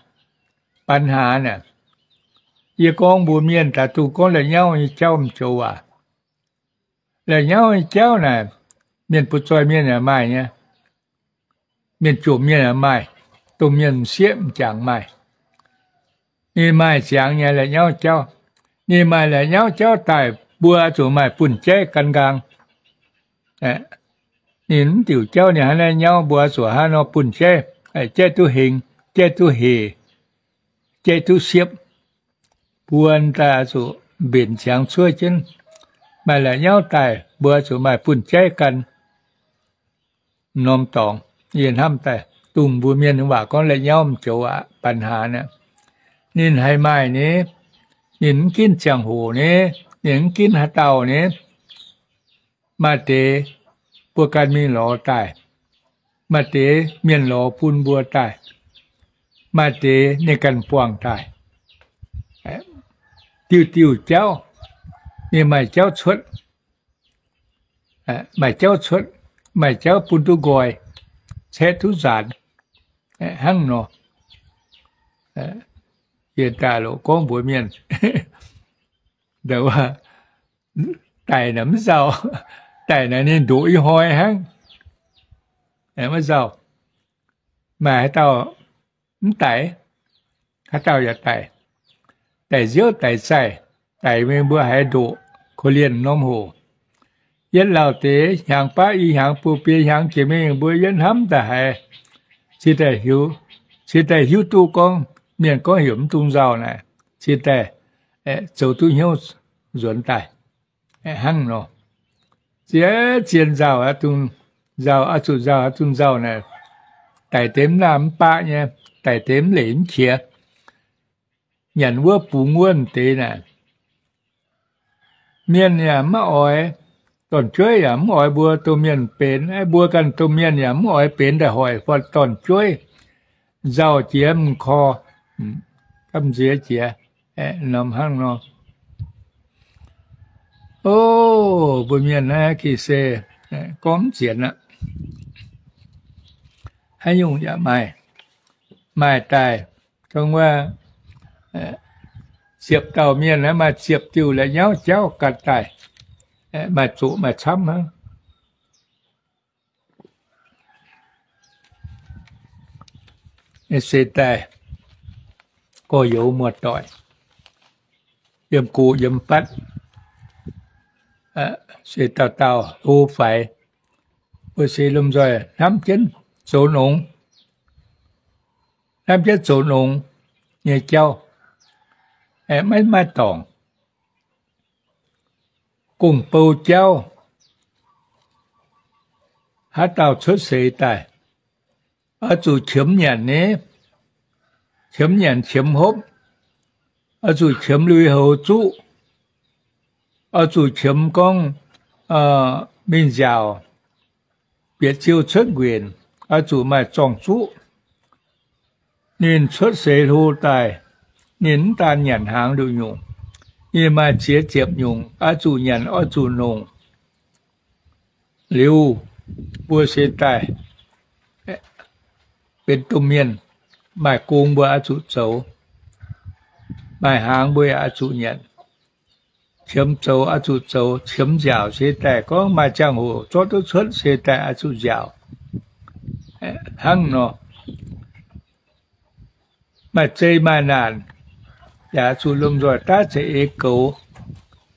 ปัญหา naaic, yie gorngv mbuo mienh daaih duqv gorngv la'nyauv nyei jauv m'joux waac. La'nyauv nyei jauv naaic, mienh butv zoih mienh yaac maaih nyei, mienh jomc mienh yaac maaih, domh mienh m'sieqv m'jangc maaih. Ninh maaih ziangx nyei la'nyauv jauv. Ninh maaih la'nyauv jauv daaih, mbuo zuqc maaih bun jaiv gan nqaang. Ninh mv diuc jauv ninh hnangv naaiv nyauv, mbuo zuqc hnangv nor bun jaiv, jaiv duqv hengx, jaiv duqv hec, jaiv duqv siepv. Mbuo daaih zuqc mbenc ziangx cuov jienv, maaih la'nyauv daaih, mbuo zuqc maaih buonv-jaiv gan. M'norm dorngx yie hnamv daaih, dongh mbuo mienh waac gorngv la'nyauv m'joux aqv, ปัญหา naaic. Ninh haiz maaih nyei, ninh mv ginv ziangh hoc nyei, ninh mv ginv haaix dauh nyei. Maaih deix mbuo ganh mingh lorz daaih, maaih deix mienh lorz bun mbuo daaih, maaih deix ninh ganh buangh daaih. Diuh diuh jauv, ninh maaih jauv cuotv, maaih jauv cuotv, maaih jauv bun duqv nqoi, caeqv duqv nzaanx, hnangv nor. Yie daaih loc gorngv mbuox mienh, daic naaic mv nzauh, daic naaic ninh ndoqc i hnoi hnangv. Maiv nzauh, maaih haaix dauh mv daic, haaix dauh yaac daic. Daic nziouv daic zaih, daic mingh mbuo haiz ndoqc korv-lienh norm hoc. Yietv lauh deix hnyangx baav i hnyangx buo biei hnyangx jiex mingh mbuo yietv hnamv daaih haiz, cingx daaih hiuv, cingx daaih hiuv duqv gorngv mienh gorngv heuc mv dungx nzauh naaic, cingx daaih zoux duqv hnyouv nzuonx daaih. Hnangv nor, zien zien nzauh, nzauh oix zuqc nzauh, oix zuqc nzauh naaic, daic deix mv naamh mv baqv nyei, daic deix mv leic mv qiex, nyanc wuov bungx wuov deix naaic. Mienh yaac mv oix, dorn-jueiv yaac mv oix mbuo domh mienh benx, mbuo ganh domh mienh yaac mv oix benx daaih hoic dorn-jueiv. Nzauh jiex m'korv, gamh nziex jiex, norm hnangv nor. O, mbuo mienh naaiv gih se gorngv mv zienx aqv. Haaix nyungc yaac maaih, maaih daaih gorngv wuov, ziepc dauh mienh naaiv maaih ziepc diuh la'nyauv jauv ganh daaih, maaih zoqc maaih camv hnangv. Se daaih gorx-youz muoz-doic, yiem gox yiem batv, se dauh dauh hlo faix, mbuo se lomh nzoih hnamv jienv zoux nongx, hnamv jienv zoux nongx nyei jauv, maiv maaih dorngc. Gong-bou jauv, haaix dauh cuotv seix daaih, oix zuqc qiemx nyanc nyei, qiemx nyanc qiemx hopv, oix zuqc qiemx lui-houx zuqv, oix zuqc qiemx gorngv mingh nziaauc, bieqc ziouh cuotv nquenc, oix zuqc maaih zorng-zuqv. Ninh cuotv seix hlo daaih, ninh mv daan nyanc hnaangx nduqc nyungc, ninh maaih ziex ziepc nyungc oix zuqc nyanc oix zuqc nongc. Liuz, mbuo se daaih benx domh mienh, maaih gong mbuo oix zuqc zoux, maaih hnaangx mbuo yaac oix zuqc nyanc. Qiemx zoux oix zuqc zoux, qiemx nziaauc se daaih gorngv maaih ziangh hoc zorqv duqv cuotv se daaih oix zuqc nziaauc. Hnangv nor, maaih zei maaih naanc, yaac zuqc lomh nzoih daav za'eix goux,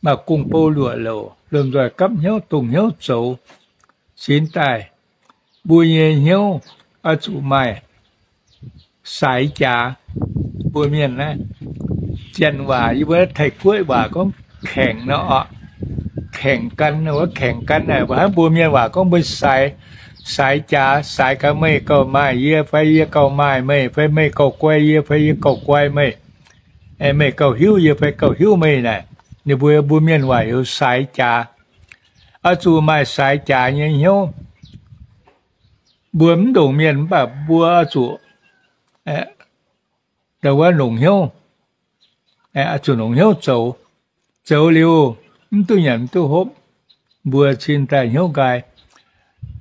maaih gong-bou luoqc louc, lomh nzoih gapv hnyouv dongh hnyouv zoux. Cingx daaih mbuo nyei hnyouv oix zuqc maaih saaix jaax. Mbuo mienh naaiv, Janx waac yie mbuo Taiv-Guoqv waac gorngv แข่ง nor oc. แข่งกัน wuov, แข่งกัน naaic, mbuo hnangv mbuo mienh waac gorngv mbuo saaix, saaix jaax, saaix gaax meih gauh maaih yie fai yie gauh maaih meih, fai meih gauh guai yie fai yie gauh guai meih, meih gauh hiuv yie fai gauh hiuv meih naaic. Ninh mbuo, mbuo mienh waac heuc saaix jaax. Oix zuqc maaih saaix jaax nyei hnyouv. Mbuo mv ndongc mienh mv baac mbuo oix zuqc ndau wuov longc hnyouv, oix zuqc longc hnyouv zoux. Zoux liuz mv duqv nyanc mv duqv hopv, mbuo cin daaih hnyouv nqaai.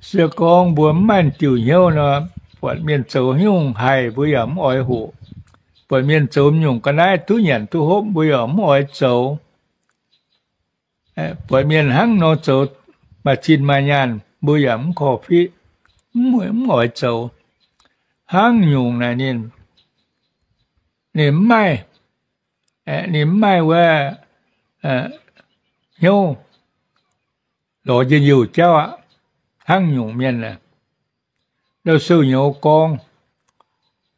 Se gorngv mbuo mv maaih diuc hnyouv nor, buatc mienh zoux haaix nyungc haih mbuo yaac mv oix hoqc. Buatc mienh zoux nyungc ga'naaiv duqv nyanc duqv hopv mbuo yaac mv oix zoux. Buatc mienh hnangv nor zoux maaih zinh maaih nyaanh mbuo yaac mv korv-fiqv, mv oix zoux. Hnangv nyungc naaic ninh, ninh mv maaih, ninh mv maaih wuov hnyouv lorz njien-youh jauv aqv. Hnangv nyungc mienh aah, Ndau Sou nyouz gorngv,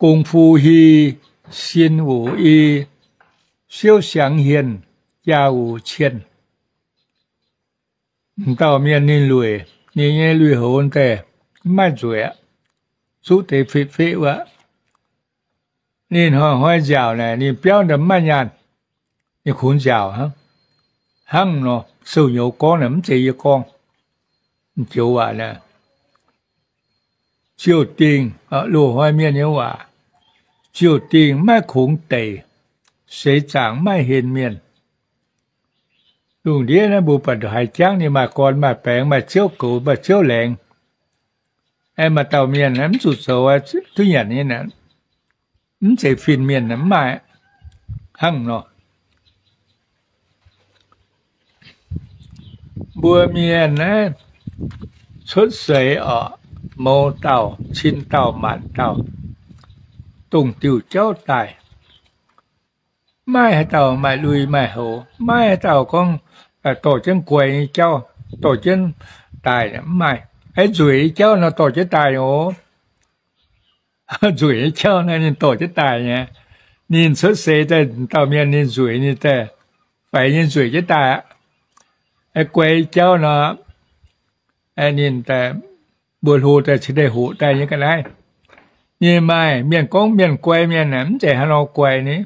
Gong-fu hi, sin wuc i, siouv siangx hienh, jaa wuc cien. M'dauh mienh ninh lueic, ninh nyei lui-houx daaih mv maaih nzueic aqv, zuqv deix fitv-feqv wuov. Ninh hnoi-hnoi nziaauc naaic, ninh biauv daaih mv maaih nyaanh, ninh kungx nziaauc hnangv. Hnangv nor, siou-nyouz gorngv naaic mv zeiz yie gorngv, m'joux waac naaic. Ziouv dingh, loz-hnoi mienh nyei waac, ziouv dingh maiv kungx deic, seix zaangc maiv henv mienh. Lungh ndiev naaiv mbuo buatc haaix jangv ninh maaih gorn maaih baengx, maaih ziouv goux maaih ziouv laengz. Aengx maaih dauh mienh mv zuqc zoux, duqv nyanc nyei, mv zeiz fin-mienh mv maaih hnangv nor. Mbuo mienh naaiv cuotv seix orqc, mouz dauh, cin dauh, maanc dauh, dongh diuh jauv daaih. Maiv maaih haaix dauh maaih lui maaih houx, maiv maaih haaix dauh gorngv dorh jienv guai nyei jauv, dorh jienv daaih, mv maaih. Aeqv, nzueic nyei jauv nor dorh jienv daaih oc. Nzueic nyei jauv naaiv ninh dorh jienv daaih nyei. Ninh cuotv seix daaih dauh mienh ninh nzueic, ninh daaih faix nyei nzueic jienv daaih aqv. Guai jauv nor, ninh daaih mbuo hlo daaih cingx daaih hoqc daaih nyei ga'naaiv. Ninh maaih mienh gorngv mienh guai mienh aeqv, mv zeiz haaix nor guai ni.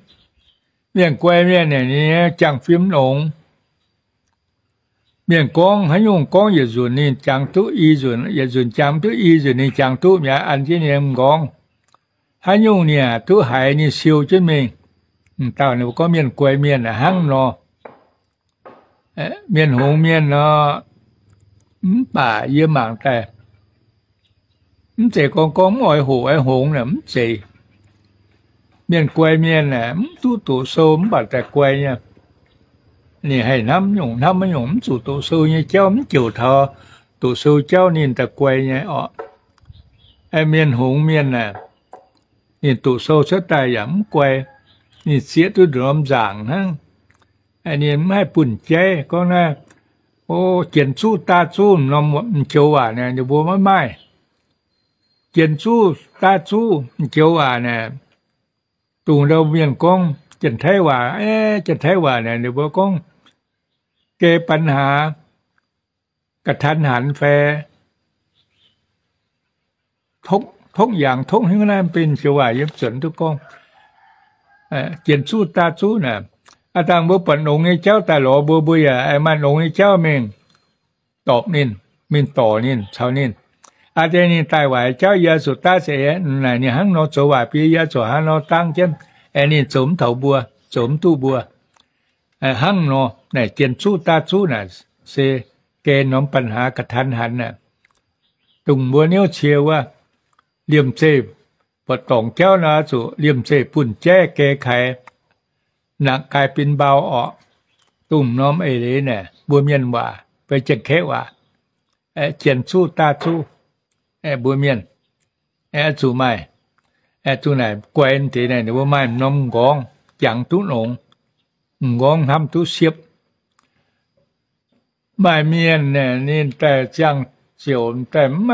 Mienh guai mienh aeqv, ninh jangx fim longx. Mienh gorngv haaix nyungc gorngv yietc nzunc ninh jangx duqv i nzunc, yietc nzunc jangx duqv i nzunc ninh jangx duqv mi'aqv, an jienv ninh m'nqorngv. Haaix nyungc ninh duqv haiz ninh siou jienv mingh. M'dauh ninh mbuo gorngv mienh guai mienh hnangv nor. Mienh hngongx mienh nor, mv baac yie mangc daaih, mv zeiz gorngv gorngv mv oix hoqc oix hngongx naaic, mv zeiz. Mienh guai mienh aeqv, mv duqv doqc sou mv baac daaih guai nyei. Ninh haih hnamv nyungc hnamv nyungc, mv zuqc doqc sou nyei jauv, mv jouc taux doqc sou jauv ninh daaih guai nyei orqc. Mienh hngongx mienh aeqv, ninh doqc sou cuotv daaih yaac mv guai. Ninh zieqv duqv ndongc norm nzaangc hnangv. Ninh mv haih bunh jaiv gorngv naaiv, o, jienx zuqv daav zuqv norm m'joux waac naaic ninh mbuo maiv maaih. Jienx zuqv daav zuqv m'joux waac naaic, dongh ndau mienh gorngv Janx-Taiv waac, Janx-Taiv waac naaic ninh mbuo gorngv แก้ปัญหา กะทันหัน fai tokv yangc tokv hnyouv naaiv benx joux waac yiem zuqc duqv gorngv. Jienx zuqv daav zuqv naaic, aav dangh mbuo buatc nongx nyei jauv daaih lorz mbuo, mbuo yaac maaih nongx nyei jauv mingh dorpc ninh, mingh dorc ninh caux ninh. Aa deix ninh daaih waaic jauv yie zuqc daav za'eix naaic ninh hnangv nor zoux waaic bun yie, yie zuqc hnangv nor dangv jienv, aengx ninh zoux mv taux mbuo, zoux mv duqv mbuo. Hnangv nor naaic jienx zuqv daav zuqv naaic se แก้ norm ปัญหา กะทันหัน naaic. Dongh mbuo niouv cie wuov, liemh zeih buatc dorngc jauv nor zuqc liemh zeih bunh jaiv แก้ไข หนักกลายเป็นเบา orqc. Dongh norm eix leiz naaic mbuo mienh waac fai Janx-Kaeqv waac, jienx zuqv daav zuqv, mbuo mienh zuqc maaih, zuqc naaic guai deix naaic ninh mbuo maaih norm m'nqorngv jangx duqv longx, m'nqorngv hnamv duqv siepv. Maaih mienh naaic ninh daaih ziangh ziouc daaih mv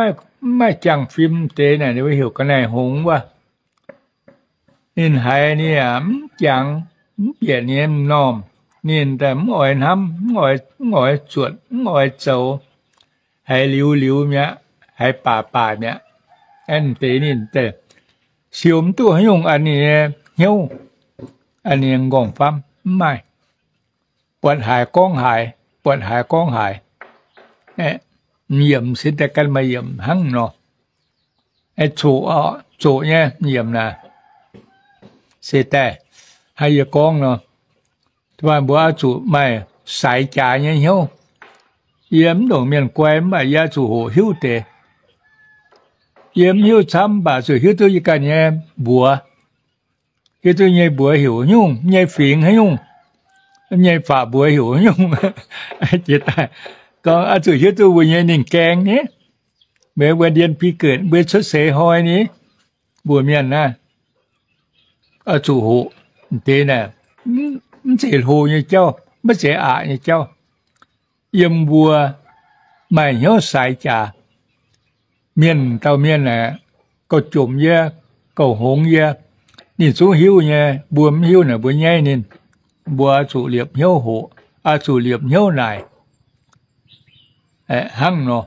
maaih jangx fim deix naaic ninh mbuo heuc ga'naaiv hngongx wuov. Ninh haiz ninh yaac mv jangx, mv bieqc ninh nyei m'normh, ninh daaih mv oix hnamv, mv oix zuotc, mv oix zoux, haiz liuz liuz mi'aqv, haiz baac baac mi'aqv. Aeqv, deix ninh daaih siou mv duqv haaix nyungc an ninh nyei hnyouv, an ninh nyei m'nqorngv famv mv maaih. Buatc haaix gorngv haaix, buatc haaix gorngv haaix. Yiemc se daaih ganh maaih yiemc hnangv nor. Zoqc, zoqc nyei yiemc naaic se daaih, hnangv yie gorngv nor, mbuo oix zuqc maaih saaix jaax nyei hnyouv. Yie mv ndongc mienh guai mv baac yie oix zuqc hoqc hiuv deix. Yie mv hiuv camv mv baac zuqc hiuv duqv yie ganh nyei mbuox, hiuv duqv nyei mbuox heuc nyungc, nyei fingx haaix nyungc, nyei faqv mbuox heuc nyungc. Jiex daaih gorngv oix zuqc hiuv duqv mbuo nyei ninh gaeng ni, mbuo ndien bi geutc, mbuo cuotv seix hnoi ni, mbuo mienh naaiv oix zuqc hoqc deix naaic, mv zeiz hlo nyei jauv, maiv zeiz aqc nyei jauv. Yiem mbuo maaih hnyouv saaix jaax. Mienh dauh mienh aeqv, gauh jomc yie, gauh hngongx yie, ninh zungv hiuv nyei. Mbuo mv hiuv naaic mbuo nyaiv ninh. Mbuo zuqc liepc hnyouv hoqc. oix zuqc liepc hnyouv naaic. Hnangv nor,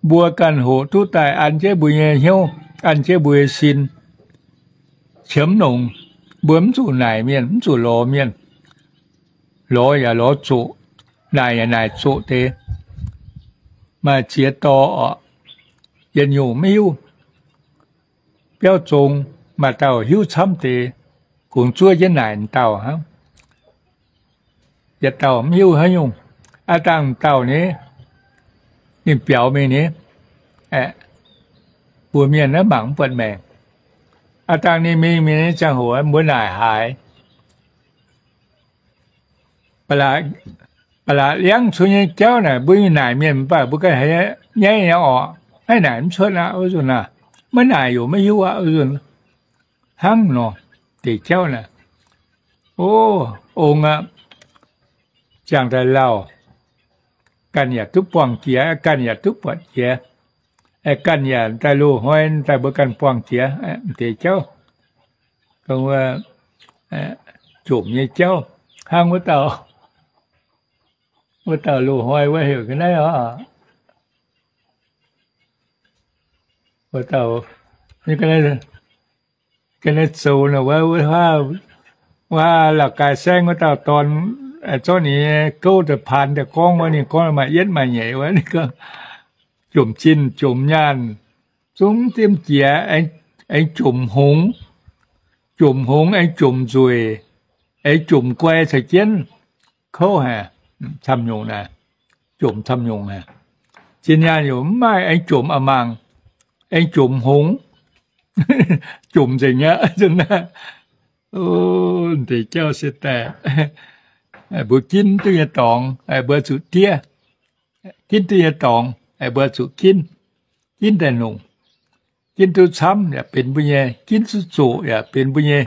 mbuo ganh hoqc duqv daaih an jienv mbuo nyei hnyouv, an jienv mbuo nyei sin, qiemx longx. Mbuo mv zuqc naaic mienh, mv zuqc lorz mienh. Lorz yaac lorz zoqc, naaic yaac naaic zoqc deix. Maaih ziex dorh orqc, yietc nyungc mv hiuv. Biauv zong, maaih dauh hiuv camv deix, kungx zuov jienv naaic dauh hnangv. Yietc dauh mv hiuv haaix nyungc. Aav dangh dauh nyei, ninh biaux mingh nyei, aeqv, mbuo mienh naaiv mangc mv buatc maengc. Aav dangh ninh mingh mingh nyei ziangh hoc mbuo naaic haaix. Ba'laqc liangv cun nyei jauv naaic mbuo naaic mienh mv baac mbuo ganh haiz nyaiv nyei orqc, haiv naaic mv cuotv aqv wuov nzunc naaic, maiv naaic yaac maiv hiuv aqv wuov nzunc. Hnangv nor, deix jauv naaic, o, ong aqv, ziangh daaih lauh, ganh yaac duqv buangh jiex, ganh yaac duqv buatc jiex, ganh yaac daaih loz-hnoi daaih mbuo ganh buangh jiex deix jauv. Jomc nyei jauv, hnangv wuov dauh, wuov dauh loz-hnoi wuov heuc ga'naaiv oc. Wuov dauh, ga'naaiv zoux wuov, wuov la'gaaix saengv wuov dauh dorn, zorqv ninh nyei gouv daaih paan daaih gorngv wuov, ninh gorngv maaih yietv maaih nyeic wuov, ninh gorngv jomc zinh jomc nyaanh, zungv dimv jiex, aengx jomc hngongx, jomc hngongx aengx jomc nzueic, aengx jomc guai caux jienv. Kouv haic, camv nyungc naaic, jomc camv nyungc haic. Zinh nyaanh yaac mv maaih, aengx jomc a'mangc, aengx jomc hngongx, jomc nzengc aqv. Deix jauv se daaih, mbuo ginv duqv nyei dorngx, mbuo zuqc diev. Ginv duqv nyei dorngx, mbuo zuqc ginv. Ginv daaih longc. Ginv duqv camv yaac benx mbuo nyei, ginv duqv zoqc yaac benx mbuo nyei.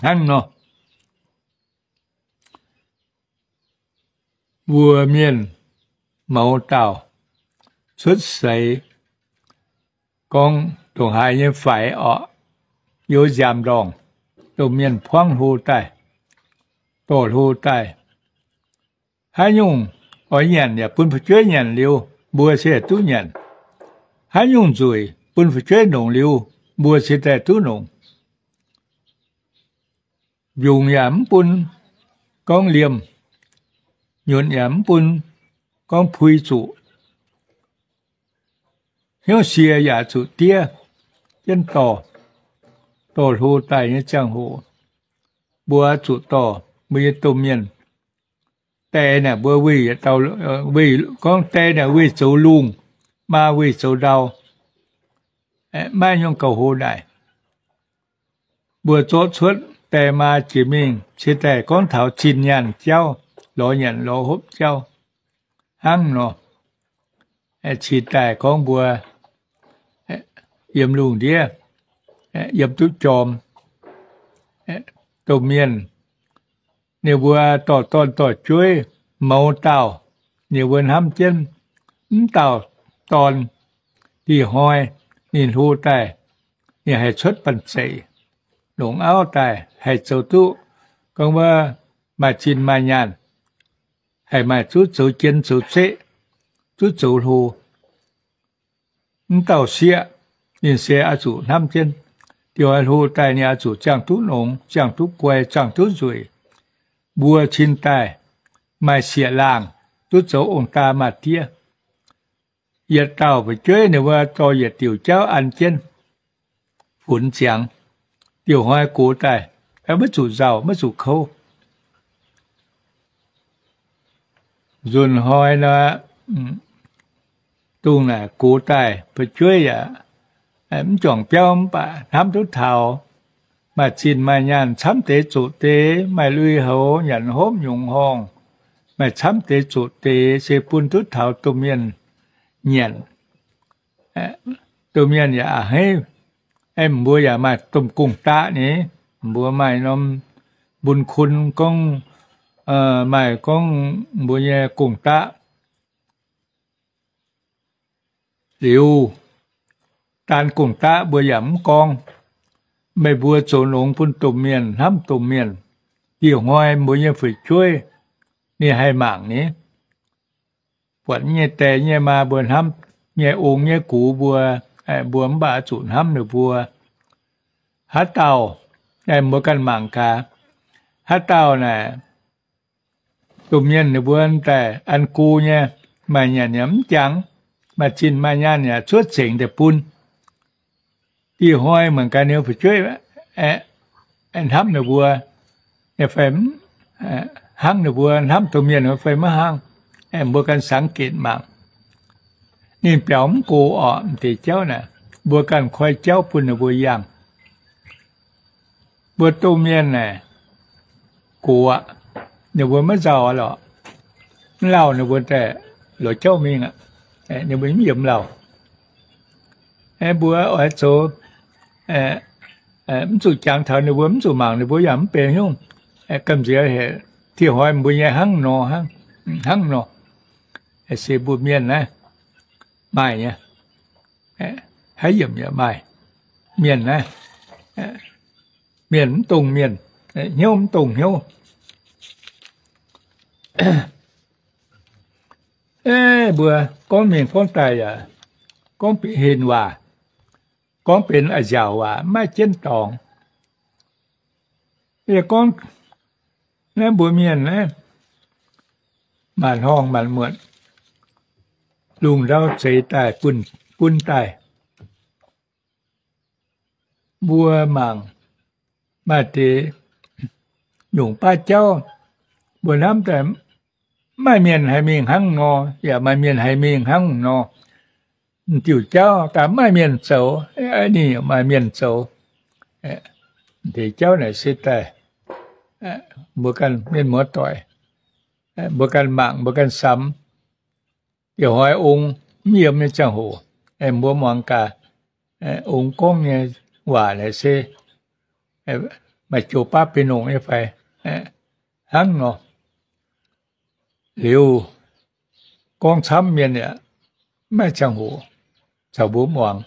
Hnangv nor, mbuo mienh mouz dauh cuotv seix, gorngv ndongc haaix nyei faix orqc, yiem nziaamv-ndorngh, domh mienh buangv hlo daaih, dorh hlo daaih, haaix nyungc oix nyanc yaac bun fu'jueiv nyanc liuz, mbuo se duqv nyanc. Haaix nyungc nzueic bun fu'jueiv nongc liuz, mbuo se daaih duqv nongc. Mbiungc yaac mv bun gorngv liemh, nyunc yaac mv bun gorngv pui zuqc. Hnyouv sie yaac zuqc diev jienv dorh. Dorh hlo daaih nyei ziangh hoc, mbuo zuqc dorh mbuo nyei domh mienh. Die naaic mbuo weih, gorngv die naaic weih zoux lungh, maa weih zoux ndau, maiv nyungc gauh hlo naaic. Mbuo zorqv cuotv die maa jiex mingh, cingx daaih gorngv taux zinh nyaanh jauv, lorz nyanc lorz hopv jauv hnangv nor. Cingx daaih gorngv mbuo yiem lungh ndiev, yiem duqv jorm, domh mienh, ninh mbuo dorh dorn dorh jueiv, mouz dauh, ninh mbuo hnamv jienv, mv dauh dorn, dih hnoi ninh hlo daaih, ninh haih cuotv banh zeic, longc auv daaih haih zoux duqv, gorngv wuov maaih zinh maaih nyaanh, haih maaih zuqc zoux jien zoux zeqv, zuqc zoux hlo. Mv dauh sieqv, ninh se oix zuqc hnamv jienv, diuh hnoi hlo daaih ninh oix zuqc ziangh duqv nongx, ziangh duqv guai, ziangh duqv nzueic. Mbuo cin daaih maaih sieqv-laangh duqv zoux ong-daa maa-diev. Yietc dauh fu'jueiv ninh mbuo dorh yietc diuc jauv an jienv funx ziangx, diuh hnoi gox daaih, maiv zuqc nzauh, maiv zuqc kouv. Nzunc hnoi nor, dongh naaic gox daaih fu'jueiv yaac mv juangc biauv mv baac hnamv duqv taux, maaih zinh maaih nyaanh camv deix zoqc deix, maaih lui-houx nyanc hopv nyungc horngh, maaih camv deix zoqc deix se bun duqv taux domh mienh nyanc. Domh mienh yaac a'hneiv, mbuo yaac maaih domh gong-daqv ni, mbuo maaih norm mbun kun gorngv, maaih gorngv mbuo nyei gong-daqv. Liuz, daan gong-daqv mbuo yaac mv gorngv. Meih mbuo zoux longx bun domh mienh, hnamv domh mienh. Diuh hnoi mbuo nyei fu'jueiv, ninh haih mangc ni. Buatc nyei die nyei maa mbuo hnamv nyei ong nyei gux mbuo, mbuo mv baac zuqc hnamv ninh mbuo. Haaix dauh, mbuo ganh mangc gaax, haaix dauh naaic, domh mienh ninh mbuo daaih an go nyei, maaih nyanc yaac mv jangx, maaih zinh maaih nyaanh yaac cuotv zengc daaih bun. Dieh hnoi mangc gaax ninh fu'jueiv hnamv ninh mbuo, fai hnangv ninh mbuo hnamv domh mienh fai maiv hnangv. Mbuo ganh sangx gitv mangc. Ninh biaux mv go orqc, m'deix jauv naaic, mbuo ganh koi jauv bun ninh mbuo yangh. Mbuo domh mienh naaic, gox aqv, ninh mbuo maiv nzauh lorqc. Mv lauh ninh mbuo daaih lorz jauv mingh aqv. Ninh mbuo mv yiem lauh. Mbuo oix zoux, mv zuqc jangx taux ninh mbuo, mv zuqc mangc ninh mbuo yaac mv benx hnyouv. Gamh nziex hec, dieh hnoi mbuo nyei hnangv nor, hnangv nor. Se mbuo mienh naaiv maaih nyei, haaix yiemc yaac maaih. Mienh naaiv, mienh mv dongh mienh, hnyouv mv dongh hnyouv. Mbuo gorngv mingh gorngv daaih yaac gorngv benx henh waac, gorngv benx a'nziaauc waac, maiv jienv dorngx. Yie gorngv naaiv mbuo mienh naaiv, maanc horngh maanc muotc, lungh ndau zeix daaih, bun daaih, mbuo mangc maaih deix nyungc baav jauv, mbuo hnamv daaih maaih mienh haih mingh hnangv nor, yaac maaih mienh haih mingh hnangv nor. M'diuh jauv daaih maaih mienh zoux, ninh yaac maaih mienh zoux. Deix jauv naaic se daaih mbuo ganh mienh muoz-doic, mbuo ganh mangc, mbuo ganh samx. Dieh hnoi ong mv yiem nyei ziangh hoc, mbuo muangx gaax, ong gorngv nyei waac naaic se maaih joux baav benx longc nyei fai? Hnangv nor, liuz gorngv camv mienh yaac maiv ziangh hoc caux mbuo muangx.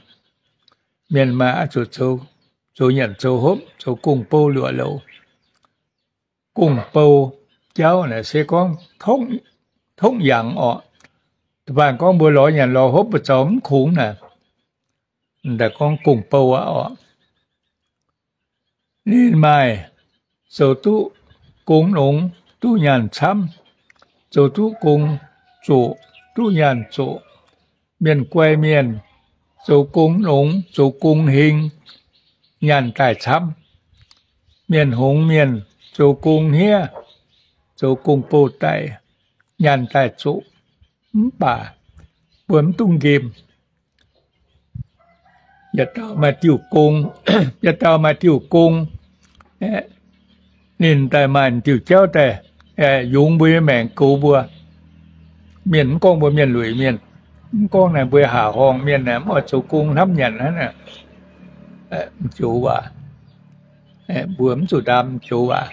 Mienh maaih oix zuqc zoux nyanc zoux hopv, zoux gong-bou luoqc louc. Gong-bou jauv naaic se gorngv tongv yangh orqc. Da'faanh gorngv mbuo lorz nyanc lorz hopv mbuo zoux mv kungx naaic, daaih gorngv gong-bou aqv orqc. Ninh maaih zoux duqv gong longx duqv nyaanh camv, zoux duqv gong zoqc duqv nyaanh zoqc. Mienh guai mienh zoux gong longx, zoux gong heng, nyaanh daaih camv. Mienh hngongx mienh zoux gong hniev, zoux gong-bou daic, nyaanh daaih zoqc. Mv baac mbuo mv dungx nqemh. Yietc dauh maaih diuh gong, yietc dauh maaih diuh gong, ninh daaih maaih diuh jauv daaih yungz mbuo nyei maengc, goux mbuo. Mienh mv gorngv mbuo mienh luic mienh, mv gorngv naaiv mbuo haac horngh mienh mv oix zoux gong hnamv nyanc hnangv naaic, joux waac, mbuo mv zuqc ndaam joux waac.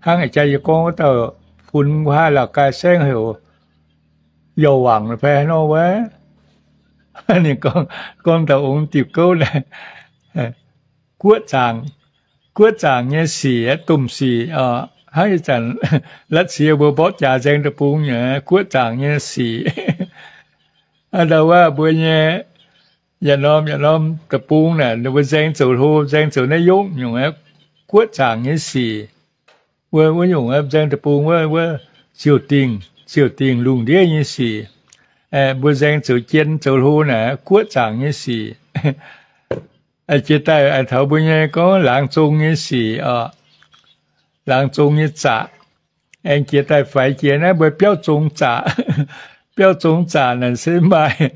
Hnangv jaax yie gorngv wuov dauh fun wuov haav Laauc Gai Saengv heuc Youh Wangc fai haaix nor wuov, ninh gorngv dauh ong diuh gouv naaiv, guoqv zaangc, guoqv zaangc nyei sic, domh sic, hnangv ih zanc Latv Siex mbuo mborqv jaax nzaeng deic-bung nyei guoqv zaangc nyei sic. Ndau wuov mbuo nyei yietc norm yietc norm deic-bung naaic, ninh mbuo nzaeng zoux hlo, nzaeng zoux naaiv yongv nyungc, guoqv zaangc nyei sic. Wuov, wuov nyungc nzaeng deic-bung wuov, wuov ziouc dingh, ziouc dingh lungh ndiev nyei sic. Mbuo nzaeng zoux jien zoux hlo naaic, guoqv zaangc nyei sic. Jiex daaih taux mbuo nyei gorngv laangz zong nyei sic oc, laangz zong nyei zaqc. Aengx jiex daaih faix jiex naaiv mbuo biauv zong zaqc. Biauv zong zaqc naaic se maaih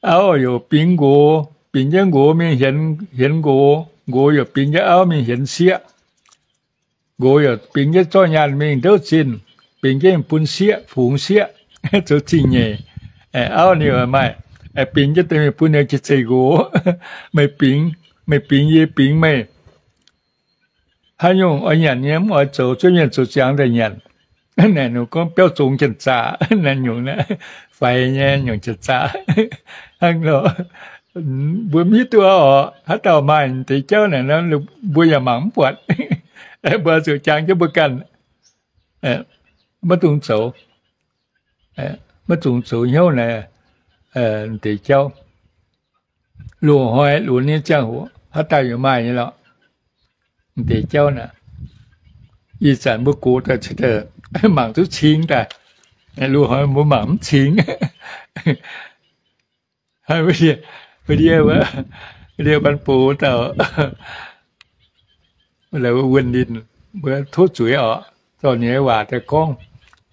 auv yaac bingx nqox, bingx jienv nqox mingh hienx, hienx nqox, nqox yaac bingx jienv auv mingh hienx sieqv. Nqox yaac bingx jienv zorqv nyaanh mingh ndouv zinh, bingx jienv bun sieqv, fungx sieqv, zoux zingh nyeic. Auv ninh yaac maaih, bingx jienv deix mingh bun ninh jiex zeih nqox. Meih bingx, meih bingx yie, bingx meih. Haaix nyungc oix nyanc nyei mv oix zoux, zuov mienh zoux ziangx daaih nyanc. Naaic ninh gorngv biauv zong janx-zaqc naaiv nyungc, faix nyei nyungc janx-zaqc. Hnangv nor, mbuo mv hiuv duqv oc. Haaix dauh maaih deix jauv naaic, mbuo yaac mangc mv buatc. Mbuo zuqc jangx jienv mbuo ganh. maiv dungx zoux, maiv dungx zoux hnyouv naaic, deix jauv. Loz-hnoi lunx nyei ziangh hoc haaix dauh yaac maaih nyei lorqc. Deix jauv naaic, ih zanc mbuo gox daaih mangc duqv cingx daaih, loz-hnoi mbuo mangc mv cingx. Wuov ndie, wuov ndie, wuov ndie ban bouc dauh, wuov ninh mbuo tov zuiz oc, zorqv ninh nyei waac daaih gorngv,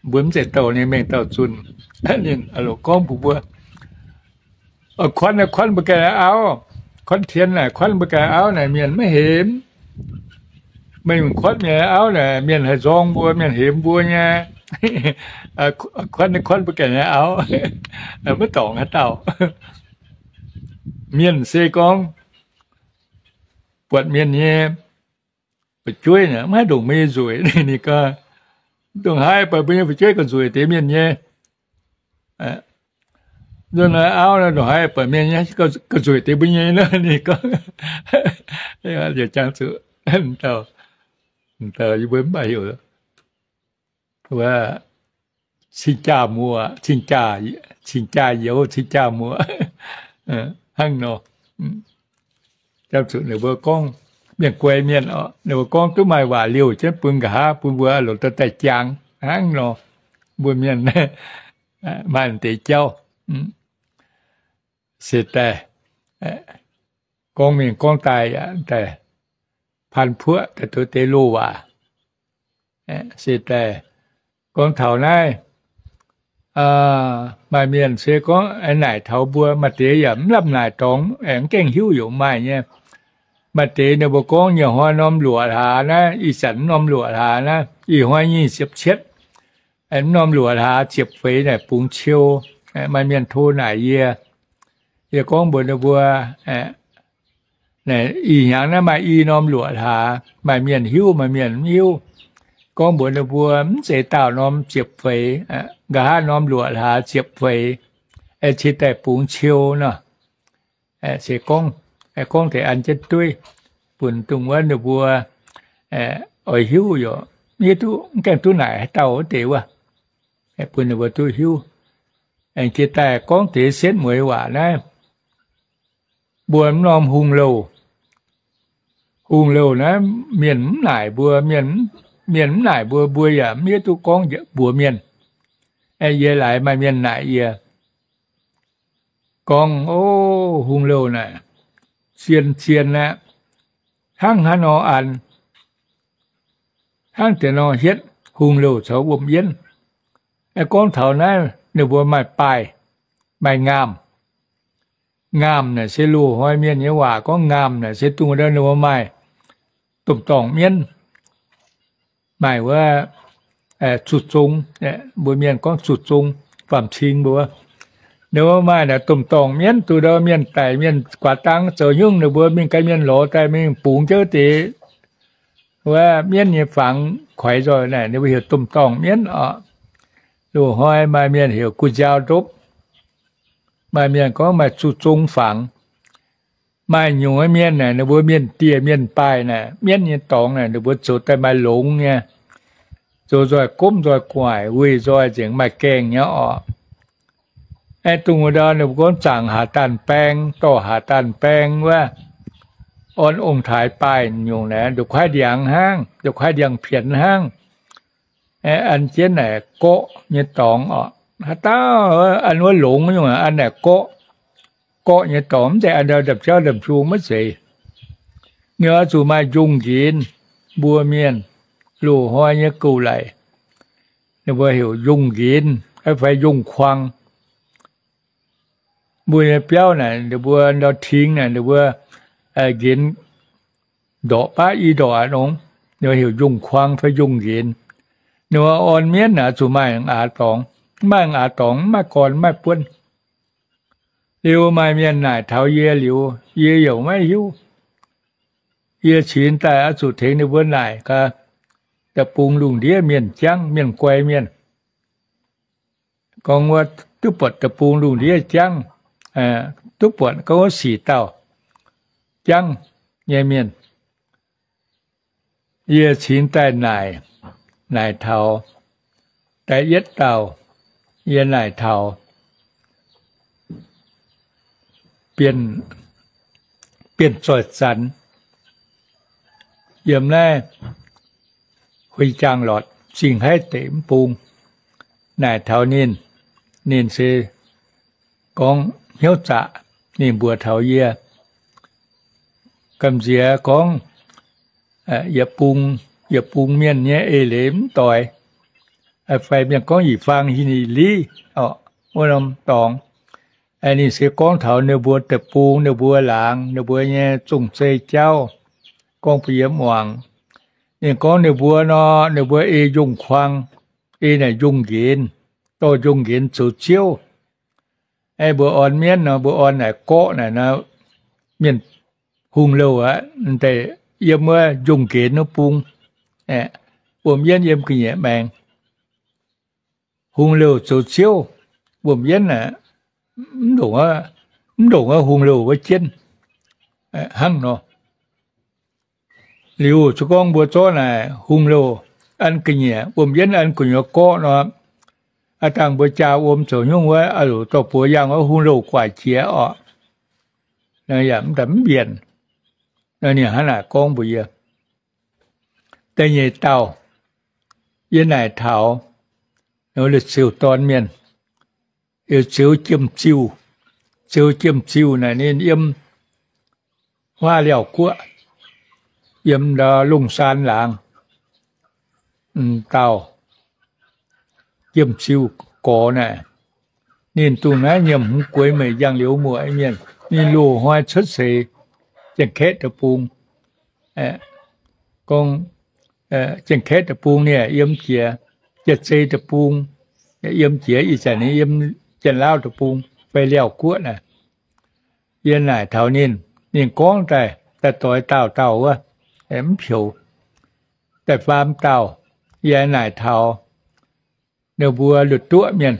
mbuo mv zeiz douh ninh mengh dauh zunh. Ninh gorngv mbuox mbuo, kuonv, kuonv mbuo ganh auv, kuonv tien naaic, kuonv mbuo ganh auv naaic mienh maiv hemx. Meih kuonv mienh auv naaic, mienh haih nzorng mbuo, mienh hemx mbuo nyei. Kuonv, kuonv mbuo ganh nyei auv, maiv dorngc haaix dauh. Mienh se gorngv buatc mienh nyei fu'jueiv naaic, maiv haih ndongc meih nyei nzueic. Ninh gorngv, ndongc haaix buatc mbuo nyei fu'jueiv gauh nzueic deix mienh nyei. Nzunc naaiv auv ndongc haaix buatc mienh nyei gauh nzueic deix mbuo nyei nor. Ninh gorngv, liuz jangx zuqc dauh, dauh yie mbuo mv baac heuc wuov cing-jaa muoz, cing-jaa, cing-jaa youz, cing-jaa muoz, hnangv nor. Jangx zuqc ninh mbuo gorngv, mienh guai mienh oc, ninh mbuo gorngv duqv maaih waac liouh jienv bun nqa'haav bun mbuo longc daaih daaih jangx hnangv nor. Mbuo mienh maaih deix jauv se daaih gorngv mingh gorngv daaih yaac daaih paan puoqv daaih duqv deix loz waac. Se daaih gorngv taux naaiv, maaih mienh se gorngv naaic taux mbuo, maaih deix yaac mv lamh naaic dorngx, aengx mv gaengh hiuv yaac maaih nyei. Maaih deix ninh mbuo gorngv nyei hnoi norm luoqc hlaax naaiv, ih zanc norm luoqc hlaax naaiv, ih hnoi nyic ziepc cietv, norm luoqc hlaax ziepc feix naaic bungx ciou. Maaih mienh tov naaic yie, yie gorngv mbuox ninh mbuo, ih hnyangx naaiv maaih i norm luoqc hlaax, maaih mienh hiuv maaih mienh mv hiuv. Gorngv mbuox ninh mbuo mv zeiz daauh norm ziepc feix, nqa'haav norm luoqc hlaax ziepc feix, cingx daaih bungx ciou nor. Se gorngv, gorngv deix an jienv dueiv bun dongh wuov ninh mbuo oix hiuv yaac mv hiuv duqv, mv gaengh duqv naaic haaix dauh wuov deix wuov, bun ninh mbuo duqv hiuv. Aengx jiex daaih gorngv deix setv mueiz waac naaiv, mbuo mv norm hungh louh, hungh louh naaiv mienh mv naaic mbuo, mienh mv naaic mbuo, mbuo yaac mv hiuv duqv gorngv mbuox mienh. Yie laaix maaih mienh naaic yie gorngv, O, hungh louh naaic zien-zien aqv. Hnangv haaix nor an, hnangv deix nor hietv hungh louh caux wuom yienv. Gorngv taux naaiv ninh mbuo maaih baaih, maaih ngaamh. Ngaamh naaic se loz-hnoi mienh nyei waac gorngv ngaamh naaic se dongh wuov ninh mbuo maaih domh dorngh mienv, maaih wuov zuqc zong, mbuo mienh gorngv zuqc zong, faam-cing mbuo. Ninh mbuo maaih naaic domh dorngh mienv, dongh ndau mienh daic mienh guaax dang zoux nyungc, ninh mbuo mingh gan mienh lorz daaih mingh bungx jienv deix wuov mienv nyei fangx kuaix nzoih naaic, ninh mbuo heuc domh dorngh mienv oc. Loz-hnoi maaih mienh heuc gu'nziaau ndopv, maaih mienh gorngv maaih zuqc zong fangx. Maaih nyungc mienh naaic, ninh mbuo mienh dieh mienh baaih naaic, mienv nyei dorngx naaic, ninh mbuo zoux daaih maaih longx nyei, zoux nzoih gomv nzoih guaic, wuic nzoih nzengc, maaih gaengh nyei oc. Aeqv, dongh wuov ndau ninh mbuo gorngv zaangc haac daanh baeng, dorh haac daanh baeng wuov, orn ong-taaix baaih nyungc naaic, nduqc kuaaiv ndiangx hnangv, nduqc kuaaiv ndiangx-pienx hnangv. An jienv naaic gorqv nyei dorngx oc. Haaix dauh an wuov longx nyungc an naaic gorqv, gorqv nyei dorngx, mv zeiz an ndau ndapc jauv ndapc jung maiv zeiz. Ninh oix zuqc maaih njongh nqenx. Mbuo mienh loz-hnoi nyei gouv laic, ninh mbuo heuc njongh nqenx fai njongh kuang. Mbuo nyei biauv naaic, ninh mbuo ndau-ting naaic, ninh mbuo nqenx ndorqc baav i ndorqc aqv nor, ninh mbuo heuc njongh kuang fai njongh nqenx. Ninh mbuo orn mienv naaic zuqc maaih aax dorngx, mv maaih aax dorngx mv maaih gorn mv maaih buonv. Liuz maaih mienh naaic taux yie liuz, yie yaac maiv hiuv. Yie cingx daaih oix zuqc tengx ninh mbuo naaic gaax, deic-bung lungh ndiev mienh jangv, mienh guai mienh. Gorngv wuov duqv buatc deic-bung lungh ndiev jangv, duqv buatc gorngv wuov sic dauh jangv nyei mienh, yie cingx daaih naaic, naaic taux Da'yietv dauh, yie naaic taux Bienh, Bienh Zoih Zanx, yiem naaiv Huih Jaang Lortc Zingh Haiv Deic mv bung. Naaic taux ninh, ninh se gorngv hnyouv zaqc, ninh mbuox taux yie, gamh nziex gorngv yietc bung, yietc bung mienh nyei eix leiz mv doix, fai mienh gorngv yietc faang hin yietc liv, wuov norm dorngx. Ninh se gorngv taux ninh mbuo deic-bung, ninh mbuo laangz, ninh mbuo nyei zong-zei jauv, gorngv bun yie muangx. Ninh gorngv ninh mbuo nor, ninh mbuo ei njongh kuang, ei naaic njongh nqenx, dorh njongh nqenx zoux ziouv. Mbuo orn mienv nor, mbuo orn naaic gorqv naaic nor, mienh hungh louh aqv, deix yiem wuov njongh nqenx wuov bung, wuom-yienv yiem ga'nyiec maengx. Hungh louh zoux ziouv, wuom-yienv aqv, mv ndongc wuov hungh louh wuov jienv hnangv nor. Liuz zuqc gorngv mbuo zorqv naaic hungh louh an ga'nyiec, wuom-yienv an gu'nyuoz gorqv nor, aav dangh mbuo jaa wuom zoux nyungc wuov, aa, dorh buoz yangh wuov hungh louh guaic jiex orqc. Yaac mv daaih mv mbienc. Ninh hnangv naaic gorngv mbuox yie. Da'nyeic dauh, yie naaic taux Liuz Ziouh dorn mienh, Liuz Ziouh Jiem Ziuh. Ziouh Jiem Ziuh naaic ninh yiem Huaav Liaauh Guoqv, yiem ndau Lungh Saan laangz. M'dauh Jiem Ziuh gorx naaic, ninh dongh naaiv nyiemc hmz gueix meic njang-liuz muoc mienh, ninh loz-hnoi cuotv seix Janx-Kaeqv deic-bung. Gorngv Janx-Kaeqv deic-bung ninh yiem jiex, Jaav-Zei deic-bung yiem jiex, ih zanc ninh yiem Janx-Lauv deic-bung fai Liaauh Guoqv naaic. Yie naaic taux ninh, ninh gorngv daaih, daaih doix dauh dauh wuov, mv peux. Da'faam dauh, yie naaic taux ninh mbuo Luoqc Duoqv mienh.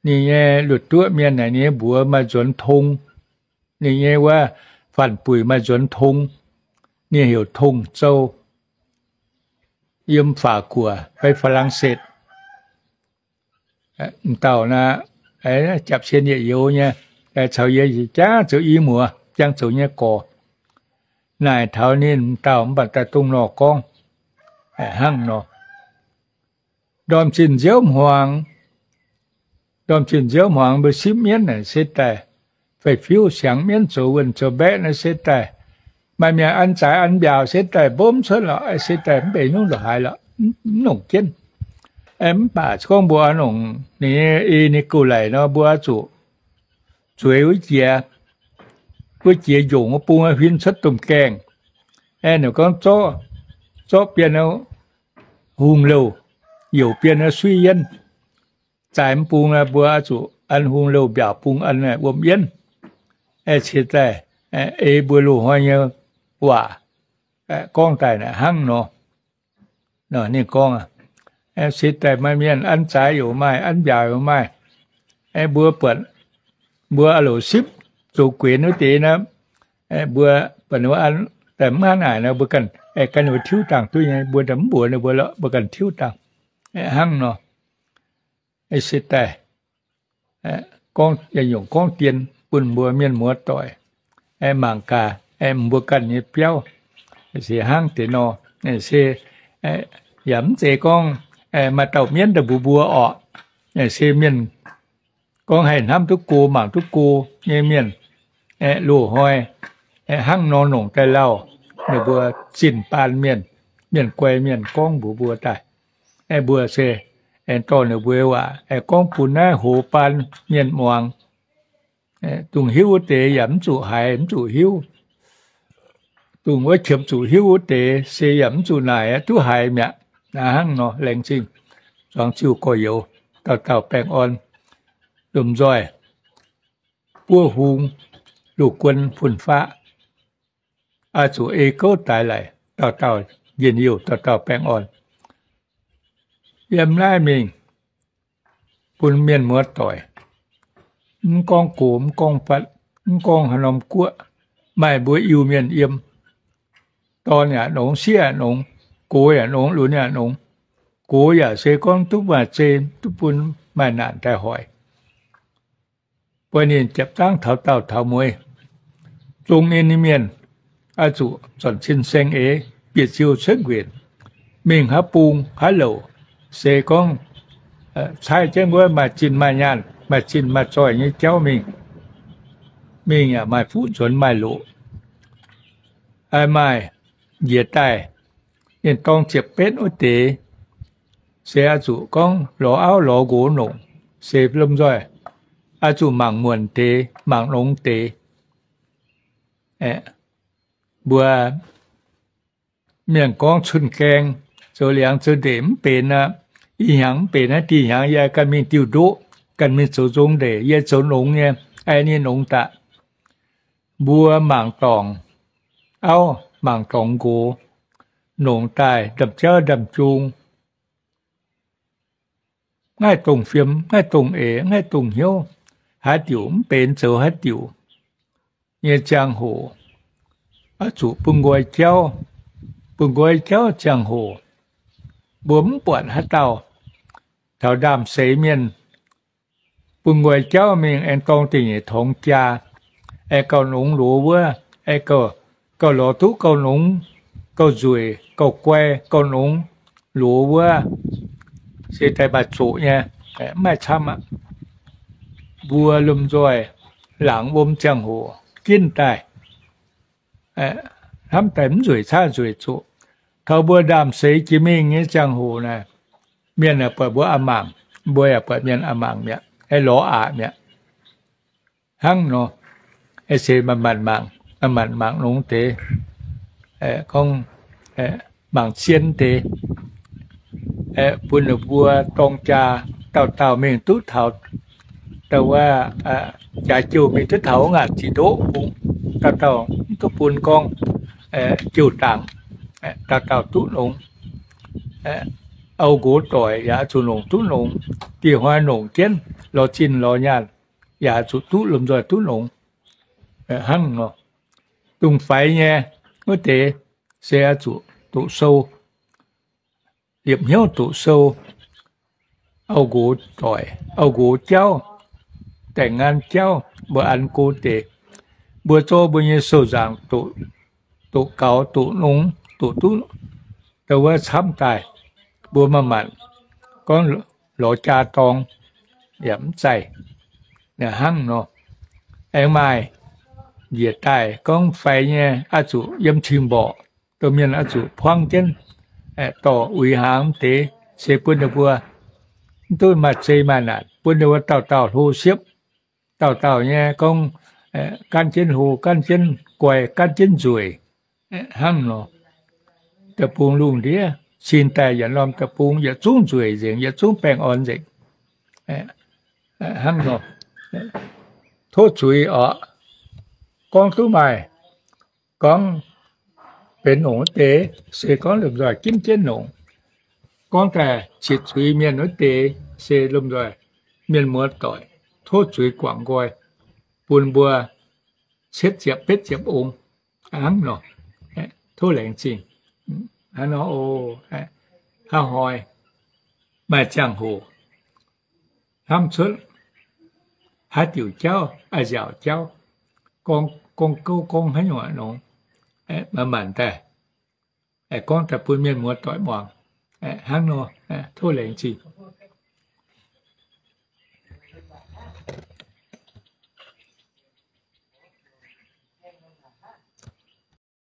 Ninh nyei Luoqc Duoqv mienh naaic ninh nyei mbuox maaih nzuonx tong. Ninh nyei wuov faanv-buic maaih nzuonx tong. Ninh heuc Tong Zou, yiem Faac Guoqv fai Faa^lang^setv. M'dauh naaic, japv sien yietc youz nyei, caux yie jangv zoux i muoz, jangv zoux nyei gorx. Naaic taux ninh m'dauh mv baac daaih dongh nor gorngv hnangv nor. Ndorm zinh nziouv hmuangx, ndorm zinh nziouv hmuangx mbuo sipv mienv naaic se daaih, fei-fiuv siangx mienv zoux wuonh zoux mbaeqv naaiv se daaih, maaih mienh an zaaix an mbiaauc se daaih mbopv cuotv lorqc, se daaih mv benx hnyouv ndongc haaix lorqc, mv longc jienv. Mv baac gorngv mbuo oix longc ninh nyei ei ninh gouv laic nor, mbuo oix zuqc zueiz wuov jiex, wuov jiex njongc wuov bung huin cuotv domh gaengh. Ninh gorngv zorqv, zorqv bienh hungh louh, youc bienh suiv yienv. Zaaix mv bung mbuo oix zuqc an hungh louh, mbiaauc bung an wuom yienv. Ciex daaih ei mbuo loz-hnoi nyei waac gorngv daaih naaic hnangv nor. Ninh gorngv, se daaih maaih mienh an zaaix youc maaih, an mbiaauc youc maaih. Mbuo buatc, mbuo oix longc sipv zoux guenx wuov deix naaiv, mbuo buatc ninh mbuo an daaih mv hnangv naaic nor, mbuo ganh, ganh ninh mbuo tiuv dangh duqv nyei, mbuo mv mbuox ninh mbuo lorqc, mbuo ganh tiuv dangh hnangv nor. Se daaih gorngv, yaac nyungc gorngv dien bun mbuo mienh muoz doic mangc gaax, mbuo ganh nyei biauv se hnangv deix nor. Se yaac mv zeiz gorngv maaih dauh mienv daaih mbuox mbuo orqc. Se mienh gorngv haih hnamv duqv go, mangc duqv go nyei mienh, loz-hnoi hnangv nor longc daaih lauh ninh mbuo zinh baan mienh, mienh guai mienh gorngv mbuox mbuo daaih. Mbuo se dorh ninh mbuo waac gorngv bun naaiv hoz baan mienh muangx. Dongh hiuv wuov deix yaac mv zuqc haiz, mv zuqc hiuv. Dongh wuov qiemx zuqc hiuv wuov deix se yaac mv zuqc naaic, duqv haiz mi'aqv. Hnangv nor laengz zingh zuangx ziuh gorx-youz dauh dauh baengh orn, lomh nzoih buov hung, loz-guon fun-faqv, oix zuqc ei gouv daix laic, dauh dauh njien-youh, dauh dauh baengh orn. Yiem naaiv mingh bun mienh muoz doic, mv gorngv gox, mv gorngv fatv, mv gorngv haaix norm guoqv, maaih mbuo Iu-Mienh yiem. Dorn yaac nongx, sieqv yaac nongx, gox yaac nongx, lunx yaac nongx. gox yaac se gorngv duqv maaih zei, duqv bun maaih naanc daaih hoic. Buo ninh japv zangv taux daauh taux mueiz, zong ninh nyei mienh oix zuqc zornc cin saeng eix, bieqc ziouc cuotv nquenc, mingh haaix bung haaix louc, se gorngv caaiv jienv wuov maaih zinh maaih nyaanh, maaih zinh maaih zoih nyei jauv mingh. Mingh yaac maaih fuqv nzuonx maaih loqc. Maaih njiec daaih, ninh dorng ziepc betv wuov deix, se oix zuqc gorngv lorz auv lorz nqox nongc, se lomh nzoih oix zuqc mangc muonc deix, mangc longx deix. Mbuo mienh gorngv cun-gaeng, zoux liangx zoux ndeic mv benx aqv. Ih hnyangx mv benx naaiv, dih hnyangx yie ganh mingh diuh ndoqv, ganh mingh zoux nzong ndeic, yie zoux longx nyei, ei ninh longx daaih. Mbuo mangc dorngc auv, mangc dorngc nqox, nongc daaih ndamv jauv ndamv jung, mv haih dongh fiem, mv haih dongh eix, mv haih dongh hnyouv, haaix diuc mv benx zoux haaix diuc nyei ziangh hoc, oix zuqc bun nqoi jauv. Bun nqoi jauv ziangh hoc, mbuo mv buatc haaix dauh taux ndaamv-seix mienh bun nqoi jauv mingh aengx dorng dingc nyeic torngx jaa, aengx gauh longx loz wuov, aengx gauh lorz duqv gauh longx, gauh nzueic, gauh guai, gauh longx loz wuov, se daaih maaih zoqc nyei, mv maaih camv aqv. Mbuo lomh nzoih laangz wuom ziangh hoc ginv daaih, hnamv daaih mv nzueic caqv nzueic zoqc. Taux mbuo ndaamv-seix jiex mingh nyei ziangh hoc naaic, mienh yaac buatc mbuo a'mangc, mbuo yaac buatc mienh a'mangc mi'aqv, lorz aqc mi'aqv. Hnangv nor, se manc-manc mangc, manc-manc mangc longx deix, gorngv mangc zien deix, bun ninh mbuo dorng jaa, dauh dauh mingh duqv taux, dauh wuov jaax jouh mingh duqv taux wuov ngaanc ziqc ndoqv bung, dauh dauh mv duqv bun gorngv jouh dangc, dauh dauh duqv longx. Auv-nqox doic yaac zuqc longc duqv longx, dih hnoi longc jienv lorz zinh lorz nyaanh yaac zuqc duqv lomh nzoih duqv longx. Hnangv nor, dongh faix nyei wuov deix se oix zuqc doqc sou, liepc hnyouv doqc sou, auv-nqox doic, auv-nqox jauv, daengh ngaan jauv, mbuo an go deix, mbuo zorqv mbuo nyei sou-nzaangc doqc gaux, doqc longx, doqc duqv dongh wuov camv daaih, mbuo manc-manc gorngv lorz jaa dorng yaac mv zaih. Hnangv nor, aengx maaih njiec daaih gorngv faix nyei oix zuqc yiem cing mborqc, domh mienh oix zuqc puangv jienv dorh uix hnaangx deix, se bun ninh mbuo mv duqv maaih zei maaih naanc, bun ninh mbuo dauh dauh hlo siepv, dauh dauh nyei gorngv gaanv jienv hlo, gaanv jienv guai, gaanv jienv nzueic. Hnangv nor, deic-bung lungh ndiev cingx daaih yietc norm deic-bung yietc zungv nzueic nzengc, yietc zungv baengh orn nzengc. Hnangv nor, tov zuiz oc. Gorngv duqv maaih, gorngv benx longc wuov deix se gorngv lomh nzoih ginv jienv longc. Gorngv daaih citv zuiz mienh wuov deix se lomh nzoih mienh muoz doic, tov zuiz guangc nqoi bun mbuo cietv ziepc betv ziepc ong. Hnangv nor, tov laengz zingh. Hnangv nor, hnangv hnoi maaih ziangh hoc hnamv cuotv haaix diuc jauv, a'nziaauc jauv, gorngv gouv gorngv haaix nyungc nor, manc-manc daaih gorngv daaih bun mienh muoz doic muangx. Hnangv nor, tov laengz zingh.